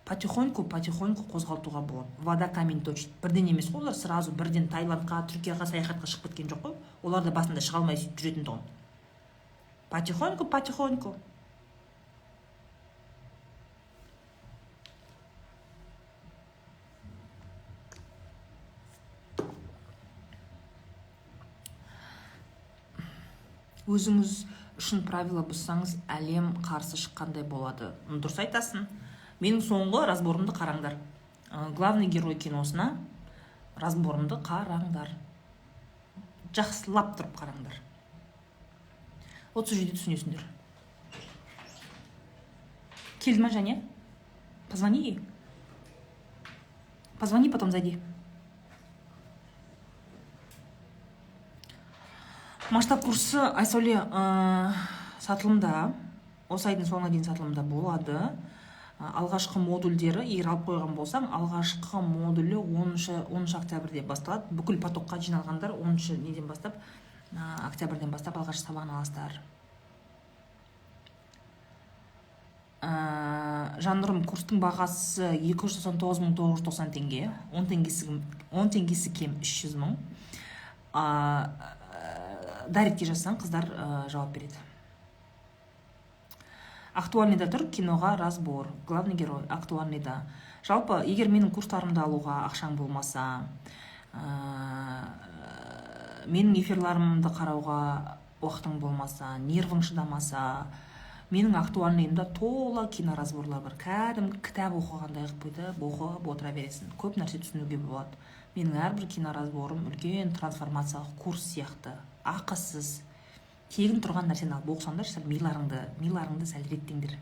Потихоньку, потихоньку қозғалтуға болады. Вода камень точит. Бірден емес қой, олар сразу бірден Таиландқа, Түркияға саяхатқа шығып кеткен жоқ қой. Олар да басында шыға алмай сөйтіп жүретін тұғын. Потихоньку, потихоньку. Өзіңіз үшін правила бұзсаңыз, әлем қарсы шыққандай болады. Дұрыс айтасың. Менің соңғы разборымды қараңдар. Главный герой киносына разборымды қараңдар. Жақсылап тұрып қараңдар. Вот сол жерде түсінесіңдер. Келді ма, Жаня? Позвони ей. Позвони, потом зайди. Масштаб курсы Айсәуле сатылымда, осы айдың соңына дейін сатылымда болады. Алғашқы модульдері, егер алып қойған болсаң, алғашқы модулі 10 октябрьде басталады. Бүкіл потокқа жиналғандар 10 неден бастап, октябрьден бастап алғашқы сабағын аласыздар. Жаннұрым, курстың бағасы 299 990 теңге, 10 теңгесі кем 300 мың. Директке жазсаң, қыздар жауап береді. Актуальныйда тұр киноға разбор, главный герой актуальныйда. Жалпы, егер менің курстарымды алуға ақшаң болмаса, менің эфирларымды қарауға уақытың болмаса, нервің шыдамаса, менің актуальныйымда тола киноразборлар бар. Кәдімгі кітап оқығандай қылып бүйтіп оқып отыра бересің. Көп нәрсе түсінуге болады. Менің әрбір киноразборым үлкен трансформациялық курс сияқты. Ақысыз, тегін тұрған нәрсені алып оқысаңдар, сәл миларыңды сәл реттеңдер.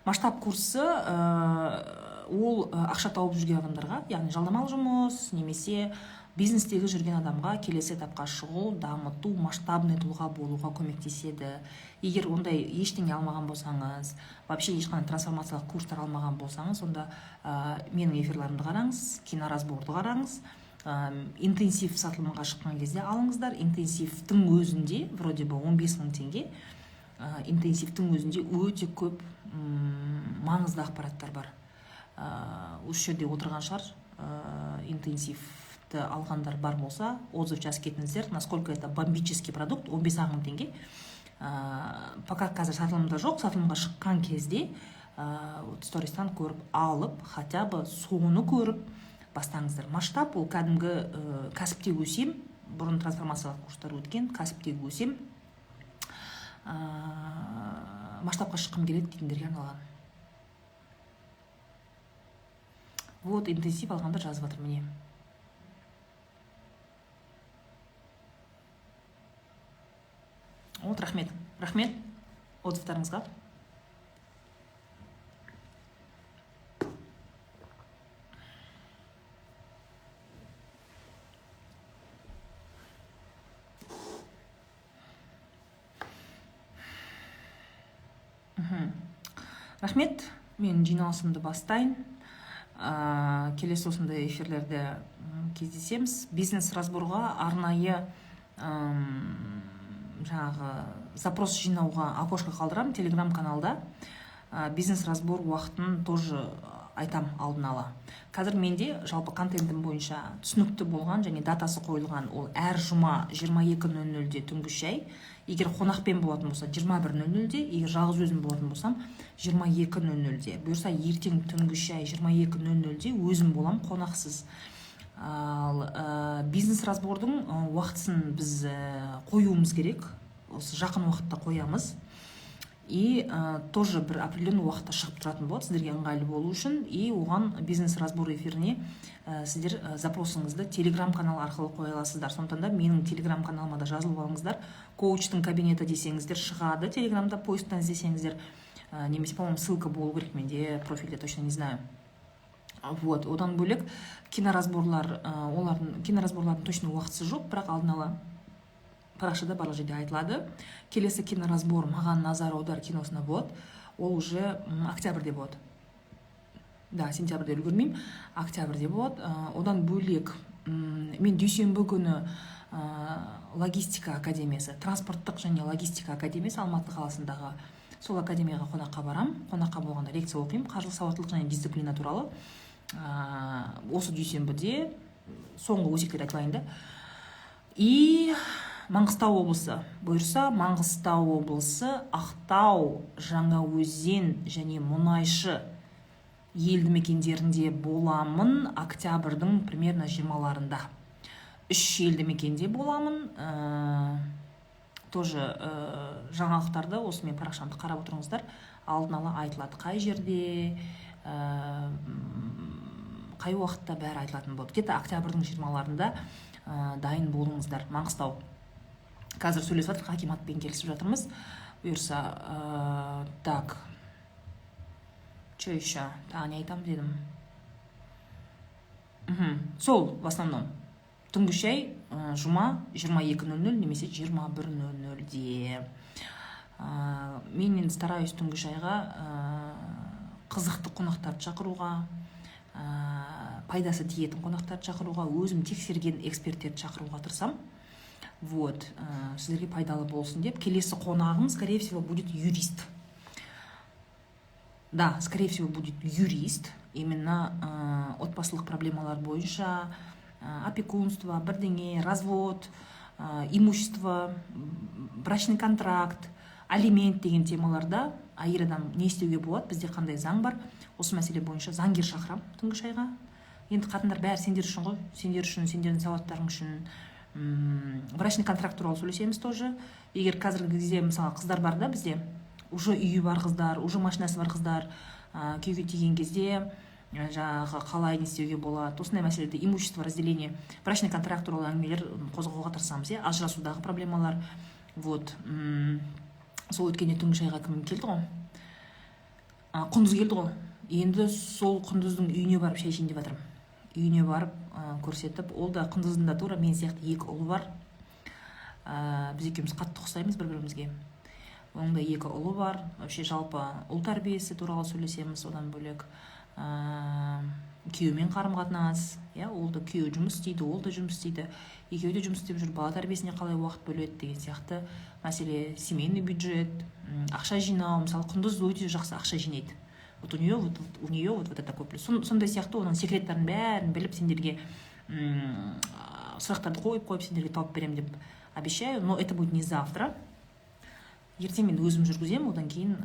Масштаб курсы ол ақша тауып жүрген адамдарға, яғни жалдамалы жұмыс немесе бизнестегі жүрген адамға келесі этапқа шығу, дамыту, масштабный тұлға болуға көмектеседі. Егер ондай ештеңе алмаған болсаңыз, вообще ешқандай трансформациялық курстар алмаған болсаңыз, онда менің эфирларымды қараңыз, киноразборды қараңыз. Интенсив сатылымға шыққан кезде алыңыздар. Интенсивтің өзінде вроде бы 15 мың теңге, интенсивтің өзінде өте көп маңызды ақпараттар бар. Осы жерде отырған шығар, интенсивті алғандар бар болса, отзыв жазып кетіңіздер, насколько это бомбический продукт. 15 мың теңге. Пока қазір сатылымда жоқ, сатылымға шыққан кезде стористан көріп алып, хотя бы соны көріп бастаңыздар. Масштаб ол кәдімгі кәсіпте өсем, бұрын трансформациялық курстар өткен, кәсіпте өсем, масштабқа шыққым келеді дейтіндерге арналған. Вот интенсив алғандар жазып жатыр міне. Вот, рахмет, рахмет отзывтарыңызға. Рахмет, мен жиналысымды бастайын. Келесі осындай эфирлерде кездесеміз. Бизнес разборға арнайы Жаңағы запрос жинауға окошко қалдырамын Телеграм каналда. Бизнес разбор уақытын тоже айтам алдын ала. Қазір менде жалпы контентім бойынша түсінікті болған және датасы қойылған, ол әр жұма 22:00-де түнгі шай. Егер қонақпен болатын болса, 21:00-де, егер жалғыз өзім болатын болсам, 22:00-де. Бұйырса, ертең түнгі шай 22:00-де өзім болам, қонақсыз. Ал бизнес разбордың уақытысын біз қоюымыз керек, осы жақын уақытта қоямыз. И тоже бір определенный уақытта шығып тұратын болады, сіздерге ыңғайлы болу үшін. И оған, бизнес разбор эфиріне, сіздер запросыңызды Телеграм канал арқылы қоя аласыздар. Сондықтан да менің Телеграм каналыма да жазылып алыңыздар. «Коучтың кабинеті» десеңіздер, шығады Телеграмда, поисктан іздесеңіздер, немесе, по моему, ссылка болу керек менде профильде, точно не знаю. Вот, одан бөлек киноразборлар, олардың, киноразборлардың точно уақытысы жоқ, бірақ алдын ала парақшада, барлық жерде айтылады. Келесі киноразбор «Маған назар аудар» киносына болады, ол уже октябрьде болады да, сентябрьде үлгермеймін, октябрьде болады. Одан бөлек мен дүйсенбі күні логистика академиясы, транспорттық және логистика академиясы, Алматы қаласындағы сол академияға қонаққа барам. Қонаққа болғанда, лекция оқимын қаржылық сауаттылық және дисциплина туралы осы дүйсенбіде. Соңғы өсектерді айтайын да. И Маңғыстау облысы, бұйырса, Маңғыстау облысы, Ақтау, Жаңаөзен және Мұнайшы елді мекендерінде боламын октябрьдің примерно 20-ларында. Үш елді мекенде боламын. Тоже жаңалықтарды осы мен парақшамды қарап отырыңыздар, алдын ала айтылады, қай жерде, қай уақытта, бәрі айтылатын болады. Где то октябрьдің 20-ларында, дайын болыңыздар. Маңғыстау қазір сөйлесіп жатырмық, акиматпен келісіп жатырмыз, бұйырса. Так, че еще, тағы не айтамын дедім? Сол, в основном түнгі шай жұма 22:00 немесе 21:00-де. Мен енді стараюсь түнгі шайға қызықты қонақтарды шақыруға, пайдасы тиетін қонақтарды шақыруға, өзім тексерген эксперттерді шақыруға тырысамын. Вот, сіздерге пайдалы болсын деп. Келесі қонағым, скорее всего, будет юрист. Да, скорее всего, будет юрист, именно отбасылық проблемалар бойынша, опекунство, бірдеңе, развод, имущество, брачный контракт, алимент деген темаларда әйел адам не істеуге болады, бізде қандай заң бар, осы мәселе бойынша заңгер шақырамын түнгі шайға. Енді, қатындар, бәрі сендер үшін ғой, сендер үшін, сендердің сауаттарың үшін. Брачный контракт туралы сөйлесеміз тоже. Егер қазіргі кезде, мысалы, қыздар бар да бізде, уже үйі бар қыздар, уже машинасы бар қыздар, күйеуге тиген кезде жаңағы қалай, не істеуге болады, осындай мәселеде, имущество, разделение, брачный контракт туралы әңгімелер қозғауға тырысамыз, иә, ажырасудағы проблемалар. Вот, сол өткенде түнгі шайға кім келді ғой? Құндыз келді ғой. Енді сол Құндыздың үйіне барып шай ішейін деп жатырмын. Үйіне барып, көрсетіп. Ол да, Құндыздың да тура мен сияқты екі ұлы бар. Біз екеуміз қатты ұқсаймыз бір бірімізге. Оның да екі ұлы бар. Вообще, жалпы ұл тәрбиесі туралы сөйлесеміз. Одан бөлек күйеуімен қарым қатынас, иә, ол да, күйеуі жұмыс істейді, ол да жұмыс істейді, екеуі де жұмыс істеп жүр, бала тәрбиесіне қалай уақыт бөледі деген сияқты мәселе, семейный бюджет, ақша жинау. Мысалы, Құндыз өте жақсы ақша жинайды. Вот у нее вот, у нее вот это такой плюс. Сондай сияқты оның секреттерін бәрін біліп, сендерге сұрақтарды қойып қойып, сендерге тауып беремін деп обещаю. Но это будет не завтра, ертең мен өзім жүргіземін, одан кейін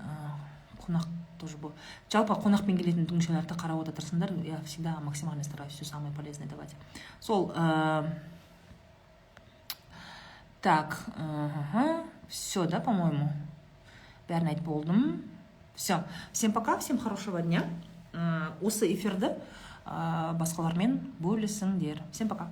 қонақ тоже. Бұл жалпы қонақпен келетін түнгі шайларды қарап отырсыңдар. Я всегда максимально стараюсь все самое полезное давать. Сол, так, все, да, по моему, бәрін айтып болдым. Все, всем пока, всем хорошего дня. Осы эфирді басқалармен бөлісіңдер. Всем пока.